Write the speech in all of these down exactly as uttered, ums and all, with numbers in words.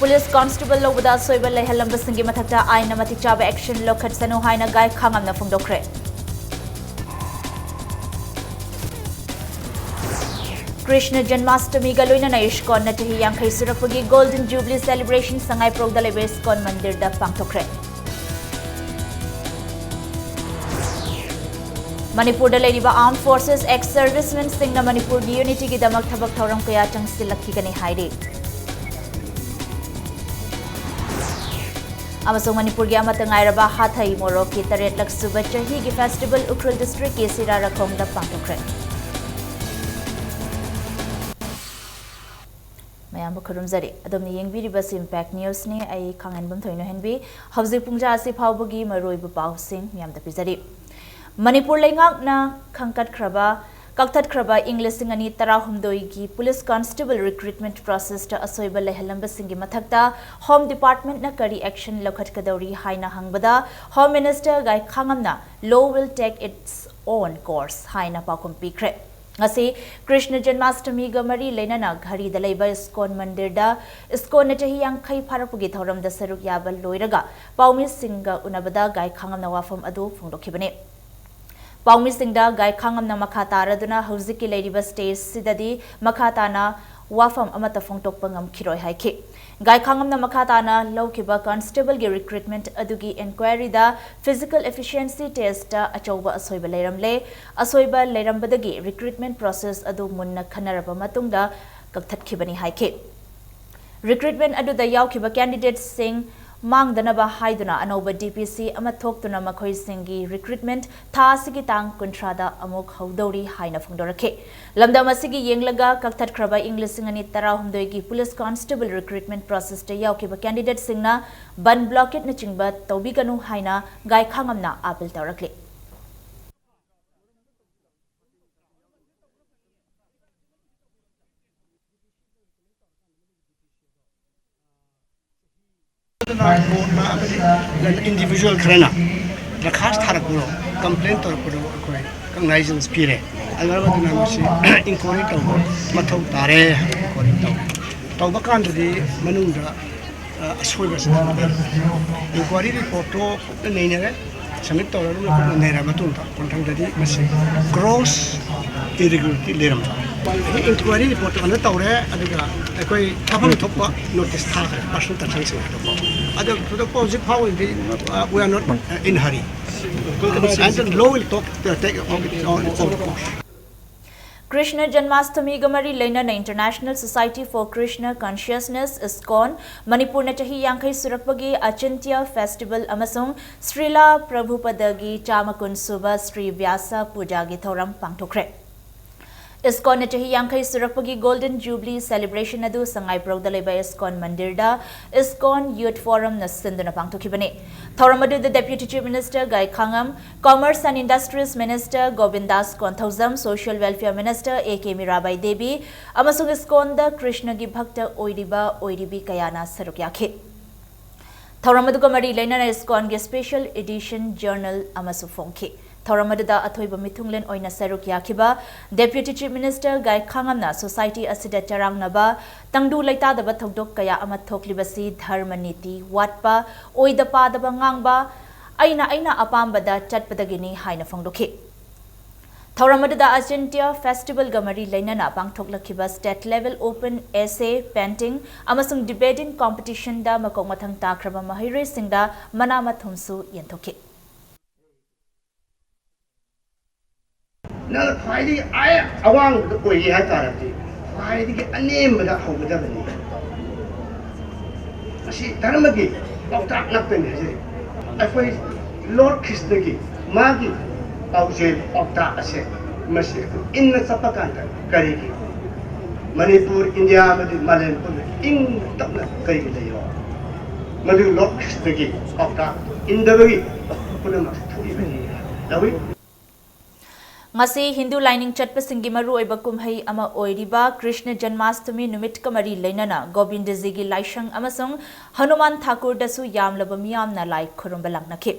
Police constable ꯂꯧꯕꯗ ꯑꯁꯣꯏꯕ ꯂꯩꯍꯜꯂꯝꯕꯁꯤꯡꯒꯤ ꯃꯊꯛꯇ ꯑꯥꯏꯟꯅ ꯃꯇꯤꯛ ꯆꯥꯕ ꯑꯦꯛꯁꯟ ꯂꯧꯈꯠꯁꯅꯨ ꯍꯥꯏꯅ ꯒꯥꯏ ꯈꯥꯉꯝꯅ ꯐꯣꯡꯗꯣꯛꯈ꯭ꯔꯦ꯫ ꯀ꯭ꯔꯤꯁꯅ ꯖꯟꯃꯥꯁꯇꯃꯤꯒ ꯂꯣꯏꯅꯅ ꯏꯁꯀꯣꯟꯅ ꯆꯍꯤ ꯌꯥꯡꯈꯩ ꯁꯨꯔꯛꯄꯒꯤ ꯒꯣꯜꯗꯟ ꯖꯨꯕꯤꯂꯤ ꯁꯦꯂꯦꯕ꯭ꯔꯦꯁꯟ ꯁꯉꯥꯏꯄ꯭ꯔꯧꯗ ꯂꯩꯕ ꯏꯁꯀꯣꯟ ꯃꯟꯗꯤꯔꯗ ꯄꯥꯡꯊꯣꯛꯈ꯭ꯔꯦ꯫ ꯃꯅꯤꯄꯨꯔꯗ ꯂꯩꯔꯤꯕ ꯑꯥꯔꯝ ꯐꯣꯔꯁꯦꯁ ꯑꯦꯛꯁ ꯁꯔꯚꯤꯁꯃꯦꯟꯁꯤꯡꯅ ꯃꯅꯤꯄꯨꯔꯒꯤ ꯌꯨꯅꯤꯇꯤꯒꯤꯗꯃꯛ ꯊꯕꯛ ꯊꯧꯔꯝ ꯀꯌꯥ ꯆꯪꯁꯤꯜꯂꯛꯈꯤꯒꯅꯤ ꯍꯥꯏꯔꯤ꯫ ꯑꯃꯁꯨꯡ ꯃꯅꯤꯄꯨꯔꯒꯤ ꯑꯃꯠꯇ ꯉꯥꯏꯔꯕ ꯍꯥꯊꯩ ꯃꯣꯔꯣꯛꯀꯤ ꯇꯔꯦꯠꯂꯛ ꯁꯨꯕ ꯆꯍꯤꯒꯤ ꯐꯦꯁꯇꯤꯚꯦꯜ ꯎꯈ꯭ꯔꯨꯜ ꯗꯤꯁꯇ꯭ꯔꯤꯛꯀꯤ ꯁꯤꯔꯥꯔꯈꯣꯡꯗ ꯄꯥꯡꯊꯣꯛꯈ꯭ꯔꯦ꯫ ꯃꯌꯥꯝꯕꯨ ꯈꯨꯔꯨꯝꯖꯔꯤ꯫ ꯑꯗꯣꯝꯅ ꯌꯦꯡꯕꯤꯔꯤꯕꯁꯤ ꯏꯝꯄꯦꯛ ꯅ꯭ꯌꯨꯁꯅꯤ꯫ ꯑꯩ ꯈꯥꯡꯍꯟꯕꯝ ꯊꯣꯏꯅꯣꯍꯦꯟꯕꯤ꯫ ꯍꯧꯖꯤꯛ ꯄꯨꯡꯖꯥ ꯑꯁꯤ ꯐꯥꯎꯕꯒꯤ ꯃꯔꯨꯑꯣꯏꯕ ꯄꯥꯎꯁꯤꯡ ꯃꯌꯥꯝꯗ ꯄꯤꯖꯔꯤ꯫ ꯃꯅꯤꯄꯨꯔ ꯂꯩꯉꯥꯛꯅ ꯈꯪꯀꯠꯈ꯭ꯔꯕ, ꯀꯛꯊꯠꯈ꯭ꯔꯕ ꯏꯪ ꯂꯤꯁꯤꯡ ꯑꯅꯤ ꯇꯔꯥꯍꯨꯝꯗꯣꯏꯒꯤ ꯄꯨꯂꯤꯁ ꯀꯣꯟꯁꯇꯦꯕꯜ ꯔꯤꯀ꯭ꯔꯨꯠꯃꯦꯟꯠ ꯄ꯭ꯔꯣꯁꯦꯁꯇ ꯑꯁꯣꯏꯕ ꯂꯩꯍꯜꯂꯝꯕꯁꯤꯡꯒꯤ ꯃꯊꯛꯇ ꯍꯣꯝ ꯗꯤꯄꯥꯔꯠꯃꯦꯟꯠꯅ ꯀꯔꯤ ꯑꯦꯛꯁꯟ ꯂꯧꯈꯠꯀꯗꯧꯔꯤ ꯍꯥꯏꯅ ꯍꯪꯕꯗ, ꯍꯣꯝ ꯃꯤꯅꯤꯁꯇꯔ ꯒꯥꯏꯈꯥꯉꯝꯅ "Law will take its own course" ꯍꯥꯏꯅ ꯄꯥꯎꯈꯨꯝ ꯄꯤꯈ꯭ꯔꯦ꯫ ꯉꯁꯤ ꯀ꯭ꯔꯤꯁꯅ ꯖꯟꯃꯥꯁꯇꯃꯤꯒ ꯃꯔꯤ ꯂꯩꯅꯅ ꯘꯔꯤꯗ ꯂꯩꯕ ꯏꯁꯀꯣꯟ ꯃꯟꯗꯤꯔꯗ ꯏꯁꯀꯣꯟꯅ ꯆꯍꯤ ꯌꯥꯡꯈꯩ ꯐꯥꯔꯛꯄꯒꯤ ꯊꯧꯔꯝꯗ ꯁꯔꯨꯛ ꯌꯥꯕ ꯂꯣꯏꯔꯒ ꯄꯥꯎꯃꯤꯁꯤꯡꯒ ꯎꯅꯕꯗ ꯒꯥꯏꯈꯥꯉꯝꯅ ꯋꯥꯐꯝ ꯑꯗꯨ ꯐꯣꯡꯗꯣꯛꯈꯤꯕꯅꯤ꯫ ꯄꯥꯎꯃꯤꯁꯤꯡꯗ ꯒꯥꯏꯈꯥꯉꯝꯅ ꯃꯈꯥ ꯇꯥꯔꯗꯨꯅ ꯍꯧꯖꯤꯛꯀꯤ ꯂꯩꯔꯤꯕ ꯁ꯭ꯇꯦꯖꯁꯤꯗꯗꯤ ꯃꯈꯥ ꯇꯥꯅ ꯋꯥꯐꯝ ꯑꯃꯠꯇ ꯐꯣꯡꯗꯣꯛꯄ ꯉꯝꯈꯤꯔꯣꯏ ꯍꯥꯏꯈꯤ꯫ ꯒꯥꯏꯈꯥꯉꯝꯅ ꯃꯈꯥ ꯇꯥꯅ ꯂꯧꯈꯤꯕ ꯀꯟꯁꯇꯦꯕꯜꯒꯤ ꯔꯤꯀ꯭ꯔꯨꯠꯃꯦꯟꯠ ꯑꯗꯨꯒꯤ ꯏꯟꯀ꯭ꯋꯥꯏꯔꯤꯗ ꯐꯤꯖꯤꯀꯦꯜ ꯏꯐꯤꯁꯤꯌꯦꯟꯁꯤ ꯇꯦꯁꯇ ꯑꯆꯧꯕ ꯑꯁꯣꯏꯕ ꯂꯩꯔꯝꯂꯦ꯫ ꯑꯁꯣꯏꯕ ꯂꯩꯔꯝꯕꯗꯒꯤ ꯔꯤꯀ꯭ꯔꯨꯠꯃꯦꯟꯠ ꯄ꯭ꯔꯣꯁꯦꯁ ꯑꯗꯨ ꯃꯨꯟꯅ ꯈꯟꯅꯔꯕ ꯃꯇꯨꯡꯗ ꯀꯛꯊꯠꯈꯤꯕꯅꯤ ꯍꯥꯏꯈꯤ꯫ ꯔꯤꯀ꯭ꯔꯨꯠꯃꯦꯟꯠ ꯑꯗꯨꯗ ꯌꯥꯎꯈꯤꯕ ꯀꯦꯟꯗꯤꯗꯦꯠꯁꯤꯡ ꯃꯥꯡꯗꯅꯕ ꯍꯥꯏꯗꯨꯅ ꯑꯅꯧꯕ ꯗꯤ ꯄꯤ ꯁꯤ ꯑꯃ ꯊꯣꯛꯇꯨꯅ ꯃꯈꯣꯏꯁꯤꯡꯒꯤ ꯔꯤꯀ꯭ꯔꯨꯠꯃꯦꯟꯠ ꯊꯥ ꯑꯁꯤꯒꯤ ꯇꯥꯡ ꯀꯨꯟꯊ꯭ꯔꯥꯗ ꯑꯃꯨꯛ ꯍꯧꯗꯧꯔꯤ ꯍꯥꯏꯅ ꯐꯣꯡꯗꯣꯔꯛꯈꯤ꯫ ꯂꯝꯗꯝ ꯑꯁꯤꯒꯤ ꯌꯦꯡꯂꯒ ꯀꯛꯊꯠꯈ꯭ꯔꯕ ꯏꯪ ꯂꯤꯁꯤꯡ ꯑꯅꯤ ꯇꯔꯥꯍꯨꯝꯗꯣꯏꯒꯤ ꯄꯨꯂꯤꯁ ꯀꯣꯟꯁꯇꯦꯕꯜ ꯔꯤꯀ꯭ꯔꯨꯠꯃꯦꯟꯠ ꯄ꯭ꯔꯣꯁꯦꯁꯇ ꯌꯥꯎꯈꯤꯕ ꯀꯦꯟꯗꯤꯗꯦꯠꯁꯤꯡꯅ ꯕꯟ ꯕ꯭ꯂꯣꯀꯦꯠꯅꯆꯤꯡꯕ ꯇꯧꯕꯤꯒꯅꯨ ꯍꯥꯏꯅ ꯒꯥꯏꯈꯥꯉꯝꯅ ꯑꯥꯄꯤꯜ ꯇꯧꯔꯛꯂꯤ꯫ ꯏꯟꯗꯤꯚꯤꯖꯨꯋꯦꯜ ꯈꯔꯅ ꯗꯔꯈꯥꯁ ꯊꯥꯔꯛꯄꯗꯣ, ꯀꯝꯄ꯭ꯂꯦꯟ ꯇꯧꯔꯛꯄꯗꯣ ꯑꯩꯈꯣꯏ ꯀꯛꯅꯥꯏꯖꯦꯟꯁ ꯄꯤꯔꯦ꯫ ꯑꯗꯨꯅ ꯃꯁꯤ ꯏꯟꯀ꯭ꯋꯥꯏꯔꯤ ꯇꯧꯕ ꯃꯊꯧ ꯇꯥꯔꯦ ꯍꯥꯏꯅ ꯏꯟꯀ꯭ꯋꯥꯏꯔꯤ ꯇꯧꯔꯦ꯫ ꯇꯧꯕ ꯀꯥꯟꯗꯗꯤ ꯃꯅꯨꯡꯗ ꯑ, ꯑꯁꯣꯏꯕꯁꯦ ꯏꯟꯀ꯭ꯋꯥꯏꯔꯤ ꯔꯤꯄꯣꯔꯠꯇꯣ ꯀꯨꯞꯅ ꯅꯩꯅꯔꯦ, ꯁꯕꯃꯤꯠ ꯇꯧꯔꯒ ꯀꯨꯞꯅ ꯅꯩꯔ ꯃꯇꯨꯡꯗ ꯃꯊꯪꯗꯗꯤ ꯃꯁꯤ ꯒ꯭ꯔꯣꯁ ꯏꯔꯤꯒꯨꯂꯔꯤꯇꯤ ꯂꯩꯔꯝꯕ꯫ ꯏꯟꯀ꯭ꯋꯥꯏꯔꯤ ꯔꯤꯄꯣꯔꯠꯇꯣ ꯀꯩꯅꯣ ꯇꯧꯔꯦ, ꯑꯗꯨꯒ ꯑꯩꯈꯣꯏ ꯊꯥꯐꯝ ꯊꯣꯛꯄ ꯅꯣꯇꯤꯁ ꯊꯥꯈ꯭ꯔꯦ ꯄꯥꯔꯁꯣꯅꯦꯜ ꯀꯟꯁꯔꯟꯁꯤꯡ ꯑꯗꯨꯀꯣ꯫ ꯑꯗꯣ ꯊꯣꯏꯗꯣꯛꯄ ꯍꯧꯖꯤꯛ ꯐꯥꯎꯕꯗꯤ, uh, we are not, uh, in hurry. And the law will talk, uh, take on its own course. Krishna ꯖꯟꯃꯥꯁꯇꯃꯤꯒ ꯃꯔꯤ ꯂꯩꯅꯅ International Society for Krishna Consciousness, ISKCON, ꯃꯅꯤꯄꯨꯔꯅ ꯆꯍꯤ ꯌꯥꯡꯈꯩ ꯁꯨꯔꯛꯄꯒꯤ ꯑꯆꯤꯟꯇ꯭ꯌ ꯐꯦꯁꯇꯤꯚꯦꯜ ꯑꯃꯁꯨꯡ ꯁ꯭ꯔꯤꯂꯥ ꯄ꯭ꯔꯚꯨꯄꯗꯒꯤ ꯆꯥꯝꯃ ꯀꯨꯟ ꯁꯨꯕ ꯁ꯭ꯔꯤ ꯕ꯭ꯌꯥꯁ ꯄꯨꯖꯥꯒꯤ ꯊꯧꯔꯝ ꯄꯥꯡꯊꯣꯛꯈ꯭ꯔꯦ꯫ ꯏꯁꯀꯣꯟꯅ ꯆꯍꯤ ꯌꯥꯡꯈꯩ ꯁꯨꯔꯛꯄꯒꯤ ꯒꯣꯜꯗꯟ ꯖꯨꯕꯤꯂꯤ ꯁꯦꯂꯦꯕ꯭ꯔꯦꯁꯟ ꯑꯗꯨ ꯁꯉꯥꯏꯄ꯭ꯔꯧꯗ ꯂꯩꯕ ꯏꯁꯀꯣꯟ ꯃꯟꯗꯤꯔꯗ ꯏꯁꯀꯣꯟ ꯌꯨꯊ ꯐꯣꯔꯝꯅ ꯁꯤꯟꯗꯨꯅ ꯄꯥꯡꯊꯣꯛꯈꯤꯕꯅꯤ꯫ ꯊꯧꯔꯝ ꯑꯗꯨꯗ Deputy Chief Minister ꯒꯥꯏꯈꯥꯉꯝ, Commerce and Industries Minister ꯒꯣꯕꯤꯟꯗꯥꯁ Konthoujam, Social Welfare Minister A K Mirabai Devi ꯑꯃꯁꯨꯡ ꯏꯁꯀꯣꯟꯗ ꯀ꯭ꯔꯤꯁꯅꯒꯤ ꯚꯛꯇ ꯑꯣꯏꯔꯤꯕ ꯑꯣꯏꯔꯤꯕꯤ ꯀꯌꯥꯅ ꯁꯔꯨꯛ ꯌꯥꯈꯤ꯫ ꯊꯧꯔꯝ ꯑꯗꯨꯒ ꯃꯔꯤ ꯂꯩꯅꯅ ꯏꯁꯀꯣꯟꯒꯤ ꯁ꯭ꯄꯦꯁꯦꯜ ꯏꯗꯤꯁꯟ ꯖꯔꯅꯦꯜ ꯑꯃꯁꯨ ꯐꯣꯡꯈꯤ꯫ ꯊꯧꯔꯝ ꯑꯗꯨꯗ ꯑꯊꯣꯏꯕ ꯃꯤꯊꯨꯡꯂꯦꯟ ꯑꯣꯏꯅ ꯁꯔꯨꯛ ꯌꯥꯈꯤꯕ Deputy Chief Minister ꯒꯥꯏꯈꯥꯉꯝꯅ ꯁꯣꯁꯥꯏꯇꯤ ꯑꯁꯤꯗ ꯆꯔꯥꯡꯅꯕ, ꯇꯪꯗꯨ ꯂꯩꯇꯥꯗꯕ ꯊꯧꯗꯣꯛ ꯀꯌꯥ ꯑꯃ ꯊꯣꯛꯂꯤꯕꯁꯤ ꯙꯔꯃ ꯅꯤꯇꯤ ꯋꯥꯠꯄ, ꯑꯣꯏꯗ ꯄꯥꯗꯕ ꯉꯥꯡꯕ, ꯑꯩꯅ ꯑꯩꯅ ꯑꯄꯥꯝꯕꯗ ꯆꯠꯄꯗꯒꯤꯅꯤ ꯍꯥꯏꯅ ꯐꯣꯡꯗꯣꯛꯈꯤ꯫ ꯊꯧꯔꯝ ꯑꯗꯨꯗ ꯑꯆꯤꯟꯇ꯭ꯌ ꯐꯦꯁꯇꯤꯚꯦꯜꯒ ꯃꯔꯤ ꯂꯩꯅꯅ ꯄꯥꯡꯊꯣꯛꯂꯛꯈꯤꯕ State Level Open Essay, Painting ꯑꯃꯁꯨꯡ Debating Competitionꯗ ꯃꯀꯣꯛ ꯃꯊꯪ ꯇꯥꯈ꯭ꯔꯕ ꯃꯍꯩꯔꯣꯏꯁꯤꯡꯗ ꯃꯅꯥ ꯃꯊꯨꯝꯁꯨ ꯌꯦꯟꯊꯣꯛꯈꯤ꯫ ꯅꯪꯅ ꯈ꯭ꯋꯥꯏꯗꯒꯤ ꯑꯥꯏ ꯑꯋꯥꯡꯕꯗ ꯑꯣꯏꯒꯦ ꯍꯥꯏ ꯇꯥꯔꯕꯗꯤ ꯈ꯭ꯋꯥꯏꯗꯒꯤ ꯑꯅꯦꯝꯕꯗ ꯍꯧꯒꯗꯕꯅꯤ꯫ ꯃꯁꯤ ꯙꯔꯃꯒꯤ ꯄꯥꯎꯇꯥꯛ ꯉꯥꯛꯇꯅꯤ ꯍꯥꯏꯖꯔꯤ꯫ ꯑꯩꯈꯣꯏ ꯂꯣꯔꯗ ꯀ꯭ꯔꯤꯁꯅꯒꯤ ꯃꯥꯒꯤ ꯄꯥꯎꯖꯦꯜ ꯄꯥꯎꯇꯥꯛ ꯑꯁꯦ ꯃꯁꯤ ꯑꯩꯈꯣꯏ ꯏꯟꯅ ꯆꯠꯄ ꯀꯥꯟꯗ ꯀꯔꯤꯒꯤ ꯃꯅꯤꯄꯨꯔ, ꯏꯟꯗꯤꯌꯥ ꯑꯃꯗꯤ ꯃꯥꯂꯦꯝ ꯄꯨꯝꯅ ꯏꯪ ꯇꯞꯅ ꯀꯔꯤꯒꯤ ꯂꯩꯔꯣ? ꯃꯗꯨ ꯂꯣꯔꯗ ꯀ꯭ꯔꯤꯁꯅꯒꯤ ꯄꯥꯎꯇꯥꯛ ꯏꯟꯗꯕꯒꯤ ꯄꯨꯝꯅꯃꯛ ꯊꯣꯛꯏꯕꯅꯤ ꯂꯧꯏ꯫ ꯉꯁꯤ ꯍꯤꯟꯗꯨ ꯂꯥꯏꯅꯤꯡ ꯆꯠꯄꯁꯤꯡꯒꯤ ꯃꯔꯨꯑꯣꯏꯕ ꯀꯨꯝꯍꯩ ꯑꯃ ꯑꯣꯏꯔꯤꯕ ꯀ꯭ꯔꯤꯁꯅ ꯖꯟꯃꯥꯁꯇꯃꯤ ꯅꯨꯃꯤꯠꯀ ꯃꯔꯤ ꯂꯩꯅꯅ ꯒꯣꯕꯤꯟꯗꯖꯤꯒꯤ ꯂꯥꯏꯁꯪ ꯑꯃꯁꯨꯡ ꯍꯅꯨꯃꯥꯟ ꯊꯥꯀꯨꯔꯗꯁꯨ ꯌꯥꯝꯂꯕ ꯃꯤꯌꯥꯝꯅ ꯂꯥꯏ ꯈꯨꯔꯨꯝꯕ ꯂꯥꯛꯅꯈꯤ꯫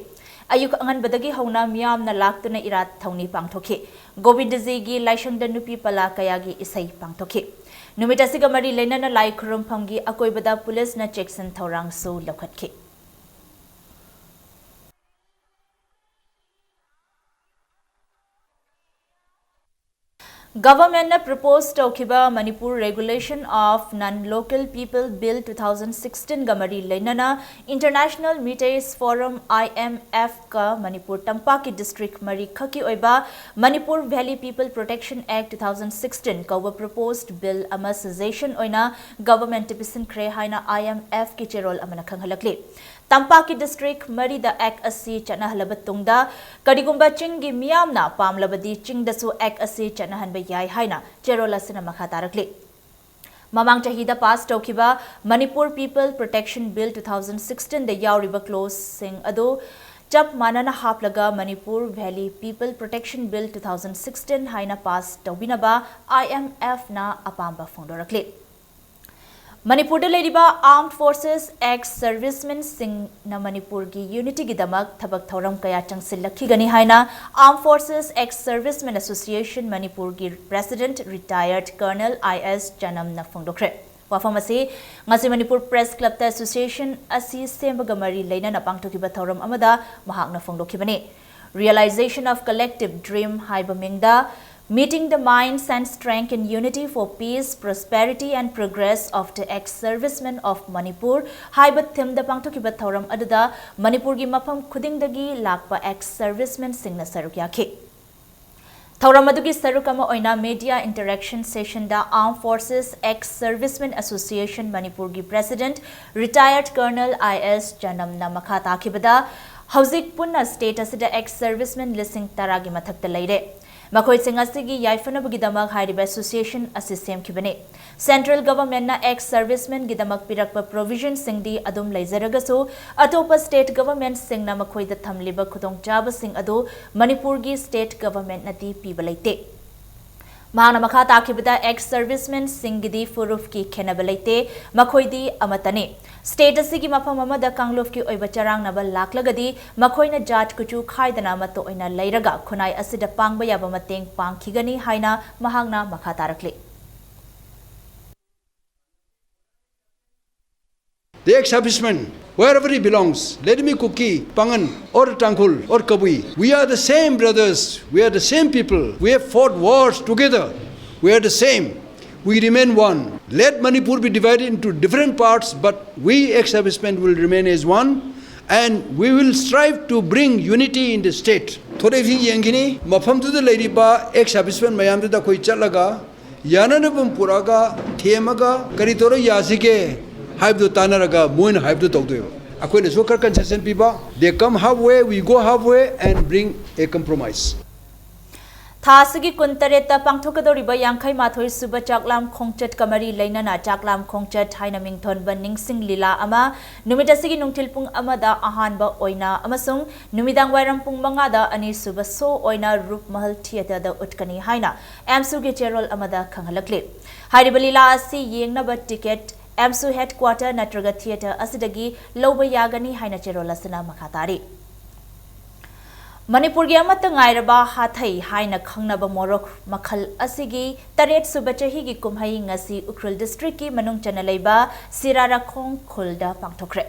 ꯑꯌꯨꯛ ꯑꯉꯟꯕꯗꯒꯤ ꯍꯧꯅ ꯃꯤꯌꯥꯝꯅ ꯂꯥꯛꯇꯨꯅ ꯏꯔꯥꯠ ꯊꯧꯅꯤ ꯄꯥꯡꯊꯣꯛꯈꯤ꯫ ꯒꯣꯕꯤꯟꯗꯖꯤꯒꯤ ꯂꯥꯏꯁꯪꯗ ꯅꯨꯄꯤ ꯄꯂꯥ ꯀꯌꯥꯒꯤ ꯏꯁꯩ ꯄꯥꯡꯊꯣꯛꯈꯤ꯫ ꯅꯨꯃꯤꯠ ꯑꯁꯤꯒ ꯃꯔꯤ ꯂꯩꯅꯅ ꯂꯥꯏ ꯈꯨꯔꯨꯝꯐꯝꯒꯤ ꯑꯀꯣꯏꯕꯗ ꯄꯨꯂꯤꯁꯅ ꯆꯦꯛꯁꯤꯟ ꯊꯧꯔꯥꯡꯁꯨ ꯂꯧꯈꯠꯈꯤ꯫ Governmentꯅ propose ꯇꯧꯈꯤꯕ Manipur Regulation of Non-Local People Bill two thousand sixteen ꯒ ꯃꯔꯤ ꯂꯩꯅꯅ International Meitei Forum, IMF ꯀ ꯃꯅꯤꯄꯨꯔ ꯇꯝꯄꯥꯛꯀꯤ district ꯃꯔꯤꯈꯛꯀꯤ ꯑꯣꯏꯕ Manipur Valley People Protection Act two thousand sixteen ꯀꯧꯕ proposed bill ꯑꯃ suggestion ꯑꯣꯏꯅ governmentꯇ ꯄꯤꯁꯤꯟꯈ꯭ꯔꯦ ꯍꯥꯏꯅ IMFꯀꯤ ꯆꯦꯔꯣꯜ ꯑꯃꯅ ꯈꯪꯍꯜꯂꯛꯂꯤ꯫ ꯇꯝꯄꯥꯛꯀꯤ district ꯃꯔꯤꯗ act ꯑꯁꯤ ꯆꯠꯅꯍꯜꯂꯕ ꯇꯨꯡꯗ, ꯀꯔꯤꯒꯨꯝꯕ ꯆꯤꯡꯒꯤ ꯃꯤꯌꯥꯝꯅ ꯄꯥꯝꯂꯕꯗꯤ ꯆꯤꯡꯗꯁꯨ act ꯑꯁꯤ ꯆꯠꯅꯍꯟꯕ ꯌꯥꯏ ꯍꯥꯏꯅ ꯆꯦꯔꯣꯜ ꯑꯁꯤꯅ ꯃꯈꯥ ꯇꯥꯔꯛꯂꯤ꯫ ꯃꯃꯥꯡ ꯆꯍꯤꯗ pass ꯇꯧꯈꯤꯕ Manipur People Protection Bill two thousand sixteen ꯗ ꯌꯥꯎꯔꯤꯕ clauseꯁꯤꯡ ꯑꯗꯨ ꯆꯞ ꯃꯥꯟꯅꯅ ꯍꯥꯞꯂꯒ Manipur Valley People Protection Bill two thousand sixteen ꯍꯥꯏꯅ pass ꯇꯧꯕꯤꯅꯕ IMFꯅ ꯑꯄꯥꯝꯕ ꯐꯣꯡꯗꯣꯔꯛꯂꯤ꯫ ꯃꯅꯤꯄꯨꯔꯗ ꯂꯩꯔꯤꯕ Armed Forces ex-servicemenꯁꯤꯡꯅ ꯃꯅꯤꯄꯨꯔꯒꯤ unityꯒꯤꯗꯃꯛ ꯊꯕꯛ ꯊꯧꯔꯝ ꯀꯌꯥ ꯆꯪꯁꯤꯜꯂꯛꯈꯤꯒꯅꯤ ꯍꯥꯏꯅ Armed Forces Ex-Servicemen Association ꯃꯅꯤꯄꯨꯔꯒꯤ president retired colonel I S ꯆꯅꯝꯅ ꯐꯣꯡꯗꯣꯛꯈ꯭ꯔꯦ꯫ ꯋꯥꯐꯝ ꯑꯁꯤ ꯉꯁꯤ ꯃꯅꯤꯄꯨꯔ Press Clubꯇ association ꯑꯁꯤ ꯁꯦꯝꯕꯒ ꯃꯔꯤ ꯂꯩꯅꯅ ꯄꯥꯡꯊꯣꯛꯈꯤꯕ ꯊꯧꯔꯝ ꯑꯃꯗ ꯃꯍꯥꯛꯅ ꯐꯣꯡꯗꯣꯛꯈꯤꯕꯅꯤ꯫ Realization of Collective Dream ꯍꯥꯏꯕ ꯃꯤꯡꯗ Meeting the Minds and Strength in Unity for Peace, Prosperity and Progress of the Ex-Servicemen of Manipur ꯍꯥꯏꯕ themeꯗ ꯄꯥꯡꯊꯣꯛꯈꯤꯕ ꯊꯧꯔꯝ ꯑꯗꯨꯗ ꯃꯅꯤꯄꯨꯔꯒꯤ ꯃꯐꯝ ꯈꯨꯗꯤꯡꯗꯒꯤ ꯂꯥꯛꯄ ex-servicemenꯁꯤꯡꯅ ꯁꯔꯨꯛ ꯌꯥꯈꯤ꯫ ꯊꯧꯔꯝ ꯑꯗꯨꯒꯤ ꯁꯔꯨꯛ ꯑꯃ ꯑꯣꯏꯅ media interaction sessionꯗ Armed Forces Ex-Servicemen Association ꯃꯅꯤꯄꯨꯔꯒꯤ president retired colonel I S ꯆꯅꯝꯅ ꯃꯈꯥ ꯇꯥꯈꯤꯕꯗ, ꯍꯧꯖꯤꯛ ꯄꯨꯟꯅ state ꯑꯁꯤꯗ ex-servicemen ꯂꯤꯁꯤꯡ ꯇꯔꯥꯒꯤ ꯃꯊꯛꯇ ꯂꯩꯔꯦ꯫ ꯃꯈꯣꯏꯁꯤꯡ ꯑꯁꯤꯒꯤ ꯌꯥꯏꯐꯅꯕꯒꯤꯗꯃꯛ ꯍꯥꯏꯔꯤꯕ association ꯑꯁꯤ ꯁꯦꯝꯈꯤꯕꯅꯤ꯫ Central governmentꯅ ex-servicemenꯒꯤꯗꯃꯛ ꯄꯤꯔꯛꯄ provisionꯁꯤꯡꯗꯤ ꯑꯗꯨꯝ ꯂꯩꯖꯔꯒꯁꯨ, ꯑꯇꯣꯞꯄ state governmentꯁꯤꯡꯅ ꯃꯈꯣꯏꯗ ꯊꯝꯂꯤꯕ ꯈꯨꯗꯣꯡꯆꯥꯕꯁꯤꯡ ꯑꯗꯨ ꯃꯅꯤꯄꯨꯔꯒꯤ state governmentꯅꯗꯤ ꯄꯤꯕ ꯂꯩꯇꯦ꯫ ꯃꯍꯥꯛꯅ ꯃꯈꯥ ꯇꯥꯈꯤꯕꯗ, ex servicemenꯁꯤꯡꯒꯤꯗꯤ ꯐꯨꯔꯨꯞꯀꯤ ꯈꯦꯟꯅꯕ ꯂꯩꯇꯦ, ꯃꯈꯣꯏꯗꯤ ꯑꯃꯠꯇꯅꯤ꯫ State ꯑꯁꯤꯒꯤ ꯃꯐꯝ ꯑꯃꯗ ꯀꯥꯡꯂꯨꯞꯀꯤ ꯑꯣꯏꯕ ꯆꯔꯥꯡꯅꯕ ꯂꯥꯛꯂꯒꯗꯤ ꯃꯈꯣꯏꯅ ꯖꯥꯠ ꯀꯨꯆꯨ ꯈꯥꯏꯗꯅ ꯑꯃꯠꯇ ꯑꯣꯏꯅ ꯂꯩꯔꯒ ꯈꯨꯟꯅꯥꯏ ꯑꯁꯤꯗ ꯄꯥꯡꯕ ꯌꯥꯕ ꯃꯇꯦꯡ ꯄꯥꯡꯈꯤꯒꯅꯤ ꯍꯥꯏꯅ ꯃꯍꯥꯛꯅ ꯃꯈꯥ ꯇꯥꯔꯛꯂꯤ꯫ The ex-serviceman, wherever he belongs, let him be Kuki, Pangan, or Tangkhul, or Kabui, we are the same brothers, we are the same people, we have fought wars together, we are the same, we remain one. Let Manipur be divided into different parts, but we ex-servicemen will remain as one, and we will strive to bring unity in the state. ꯊꯣꯔꯛꯏꯕꯁꯤ ꯌꯦꯡꯈꯤꯅꯤ, ꯃꯐꯝꯗꯨꯗ ꯂꯩꯔꯤꯕ ex-servicemen ꯃꯌꯥꯝꯗꯨꯗ ꯑꯩꯈꯣꯏ ꯆꯠꯂꯒ ꯌꯥꯅꯅꯕ ꯑꯃ ꯄꯨꯔꯛꯑꯒ, ꯊꯦꯝꯃꯒ, ꯀꯔꯤ ꯇꯧꯔ ꯌꯥꯁꯤꯒꯦ ꯍꯥꯏꯕꯗꯨ ꯇꯥꯟꯅꯔꯒ ꯃꯣꯏꯅ ꯍꯥꯏꯕꯗꯨ ꯇꯧꯗꯣꯏꯕ꯫ ꯑꯩꯈꯣꯏꯅꯁꯨ ꯈꯔ concession ꯄꯤꯕ, they come halfway, we go halfway and bring a compromise. ꯊꯥ ꯑꯁꯤꯒꯤ ꯀꯨꯟꯇꯔꯦꯠꯇ ꯄꯥꯡꯊꯣꯛꯀꯗꯧꯔꯤꯕ ꯌꯥꯡꯈꯩ ꯃꯥꯊꯣꯏ ꯁꯨꯕ ꯆꯥꯛꯂꯥꯝ ꯈꯣꯡꯆꯠꯀ ꯃꯔꯤ ꯂꯩꯅꯅ ꯆꯥꯛꯂꯥꯝ ꯈꯣꯡꯆꯠ ꯍꯥꯏꯅ ꯃꯤꯡꯊꯣꯟꯕ ꯅꯤꯡꯁꯤꯡ ꯂꯤꯂꯥ ꯑꯃ ꯅꯨꯃꯤꯠ ꯑꯁꯤꯒꯤ ꯅꯨꯡꯊꯤꯜ ꯄꯨꯡ ꯑꯃꯗ ꯑꯍꯥꯟꯕ ꯑꯣꯏꯅ ꯑꯃꯁꯨꯡ ꯅꯨꯃꯤꯗꯥꯡ ꯋꯥꯏꯔꯝ ꯄꯨꯡ ꯃꯉꯥꯗ ꯑꯅꯤꯁꯨꯕ show ꯑꯣꯏꯅ ꯔꯨꯞ ꯃꯍꯜ theatreꯗ ꯎꯠꯀꯅꯤ ꯍꯥꯏꯅ ꯑꯦꯝꯁꯨꯒꯤ ꯆꯦꯔꯣꯜ ꯑꯃꯗ ꯈꯪꯍꯜꯂꯛꯂꯤ꯫ ꯍꯥꯏꯔꯤꯕ ꯂꯤꯂꯥ ꯑꯁꯤ ꯌꯦꯡꯅꯕ ticket ꯑꯦꯝꯁꯨ headquarter ꯅꯠꯇ꯭ꯔꯒ theatre ꯑꯁꯤꯗꯒꯤ ꯂꯧꯕ ꯌꯥꯒꯅꯤ ꯍꯥꯏꯅ ꯆꯦꯔꯣꯜ ꯑꯁꯤꯅ ꯃꯈꯥ ꯇꯥꯔꯤ꯫ ꯃꯅꯤꯄꯨꯔꯒꯤ ꯑꯃꯠꯇ ꯉꯥꯏꯔꯕ ꯍꯥꯊꯩ ꯍꯥꯏꯅ ꯈꯪꯅꯕ ꯃꯣꯔꯣꯛ ꯃꯈꯜ ꯑꯁꯤꯒꯤ ꯇꯔꯦꯠ ꯁꯨꯕ ꯆꯍꯤꯒꯤ ꯀꯨꯝꯍꯩ ꯉꯁꯤ ꯎꯈ꯭ꯔꯨꯜ districtꯀꯤ ꯃꯅꯨꯡ ꯆꯟꯅ ꯂꯩꯕ ꯁꯤꯔꯥꯔꯥꯈꯣꯡ ꯈꯨꯜꯗ ꯄꯥꯡꯊꯣꯛꯈ꯭ꯔꯦ꯫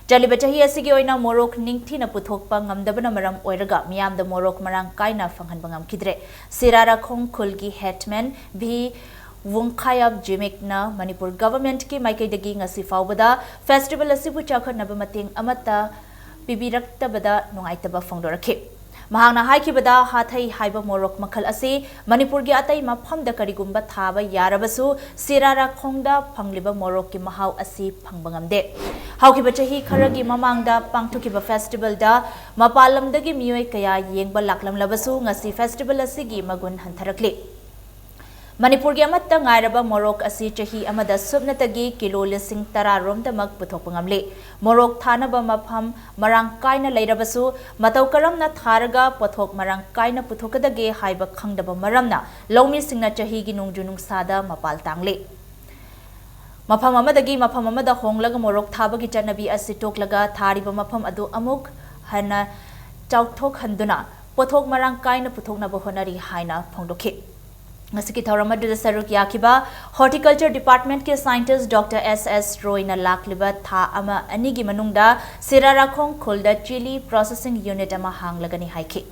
ꯆꯠꯂꯤꯕ ꯆꯍꯤ ꯑꯁꯤꯒꯤ ꯑꯣꯏꯅ ꯃꯣꯔꯣꯛ ꯅꯤꯡꯊꯤꯅ ꯄꯨꯊꯣꯛꯄ ꯉꯝꯗꯕꯅ ꯃꯔꯝ ꯑꯣꯏꯔꯒ ꯃꯤꯌꯥꯝꯗ ꯃꯣꯔꯣꯛ ꯃꯔꯥꯡ ꯀꯥꯏꯅ ꯐꯪꯍꯟꯕ ꯉꯝꯈꯤꯗ꯭ꯔꯦ꯫ ꯁꯤꯔꯥꯔꯥꯈꯣꯡ ꯈꯨꯜꯒꯤ headman ꯚꯤ ꯋꯨꯡꯈꯥꯌꯥꯞ ꯖꯤꯃꯤꯛꯅ ꯃꯅꯤꯄꯨꯔ governmentꯀꯤ ꯃꯥꯏꯀꯩꯗꯒꯤ ꯉꯁꯤ ꯐꯥꯎꯕꯗ festival ꯑꯁꯤꯕꯨ ꯆꯥꯎꯈꯠꯅꯕ ꯃꯇꯦꯡ ꯑꯃꯠꯇ ꯄꯤꯕꯤꯔꯛꯇꯕꯗ ꯅꯨꯡꯉꯥꯏꯇꯕ ꯐꯣꯡꯗꯣꯔꯛꯈꯤ꯫ ꯃꯍꯥꯛꯅ ꯍꯥꯏꯈꯤꯕꯗ, ꯍꯥꯊꯩ ꯍꯥꯏꯕ ꯃꯣꯔꯣꯛ ꯃꯈꯜ ꯑꯁꯤ ꯃꯅꯤꯄꯨꯔꯒꯤ ꯑꯇꯩ ꯃꯐꯝꯗ ꯀꯔꯤꯒꯨꯝꯕ ꯊꯥꯕ ꯌꯥꯔꯕꯁꯨ, ꯁꯤꯔꯥꯔꯥꯈꯣꯡꯗ ꯐꯪꯂꯤꯕ ꯃꯣꯔꯣꯛꯀꯤ ꯃꯍꯥꯎ ꯑꯁꯤ ꯐꯪꯕ ꯉꯝꯗꯦ꯫ ꯍꯧꯈꯤꯕ ꯆꯍꯤ ꯈꯔꯒꯤ ꯃꯃꯥꯡꯗ ꯄꯥꯡꯊꯣꯛꯈꯤꯕ festivalꯗ ꯃꯄꯥꯟ ꯂꯝꯗꯒꯤ ꯃꯤꯑꯣꯏ ꯀꯌꯥ ꯌꯦꯡꯕ ꯂꯥꯛꯂꯝꯂꯕꯁꯨ, ꯉꯁꯤ festival ꯑꯁꯤꯒꯤ ꯃꯒꯨꯟ ꯍꯟꯊꯔꯛꯂꯤ꯫ ꯃꯅꯤꯄꯨꯔꯒꯤ ꯑꯃꯠꯇ ꯉꯥꯏꯔꯕ ꯃꯣꯔꯣꯛ ꯑꯁꯤ ꯆꯍꯤ ꯑꯃꯗ ꯁꯨꯞꯅꯇꯒꯤ ꯀꯤꯂꯣ ꯂꯤꯁꯤꯡ ꯇꯔꯥ ꯔꯣꯝꯗꯃꯛ ꯄꯨꯊꯣꯛꯄ ꯉꯝꯂꯤ꯫ ꯃꯣꯔꯣꯛ ꯊꯥꯅꯕ ꯃꯐꯝ ꯃꯔꯥꯡ ꯀꯥꯏꯅ ꯂꯩꯔꯕꯁꯨ, ꯃꯇꯧ ꯀꯔꯝꯅ ꯊꯥꯔꯒ ꯄꯣꯠꯊꯣꯛ ꯃꯔꯥꯡ ꯀꯥꯏꯅ ꯄꯨꯊꯣꯛꯀꯗꯒꯦ ꯍꯥꯏꯕ ꯈꯪꯗꯕ ꯃꯔꯝꯅ ꯂꯧꯃꯤꯁꯤꯡꯅ ꯆꯍꯤꯒꯤ ꯅꯣꯡꯖꯨ ꯅꯨꯡꯁꯥꯗ ꯃꯄꯥꯜ ꯇꯥꯡꯂꯤ꯫ ꯃꯐꯝ ꯑꯃꯗꯒꯤ ꯃꯐꯝ ꯑꯃꯗ ꯍꯣꯡꯂꯒ ꯃꯣꯔꯣꯛ ꯊꯥꯕꯒꯤ ꯆꯠꯅꯕꯤ ꯑꯁꯤ ꯇꯣꯛꯂꯒ, ꯊꯥꯔꯤꯕ ꯃꯐꯝ ꯑꯗꯨ ꯑꯃꯨꯛ ꯍꯟꯅ ꯆꯥꯎꯊꯣꯛꯍꯟꯗꯨꯅ ꯄꯣꯠꯊꯣꯛ ꯃꯔꯥꯡ ꯀꯥꯏꯅ ꯄꯨꯊꯣꯛꯅꯕ ꯍꯣꯠꯅꯔꯤ ꯍꯥꯏꯅ ꯐꯣꯡꯗꯣꯛꯈꯤ꯫ ꯉꯁꯤꯒꯤ ꯊꯧꯔꯝ ꯑꯗꯨꯗ ꯁꯔꯨꯛ ꯌꯥꯈꯤꯕ Horticulture Department ꯀꯤ scientist Doctor S S ꯔꯣꯏꯅ ꯂꯥꯛꯂꯤꯕ ꯊꯥ ꯑꯃ ꯑꯅꯤꯒꯤ ꯃꯅꯨꯡꯗ ꯁꯤꯔꯥꯔꯥꯈꯣꯡ ꯈꯨꯜꯗ chilli processing unit ꯑꯃ ꯍꯥꯡꯂꯒꯅꯤ ꯍꯥꯏꯈꯤ꯫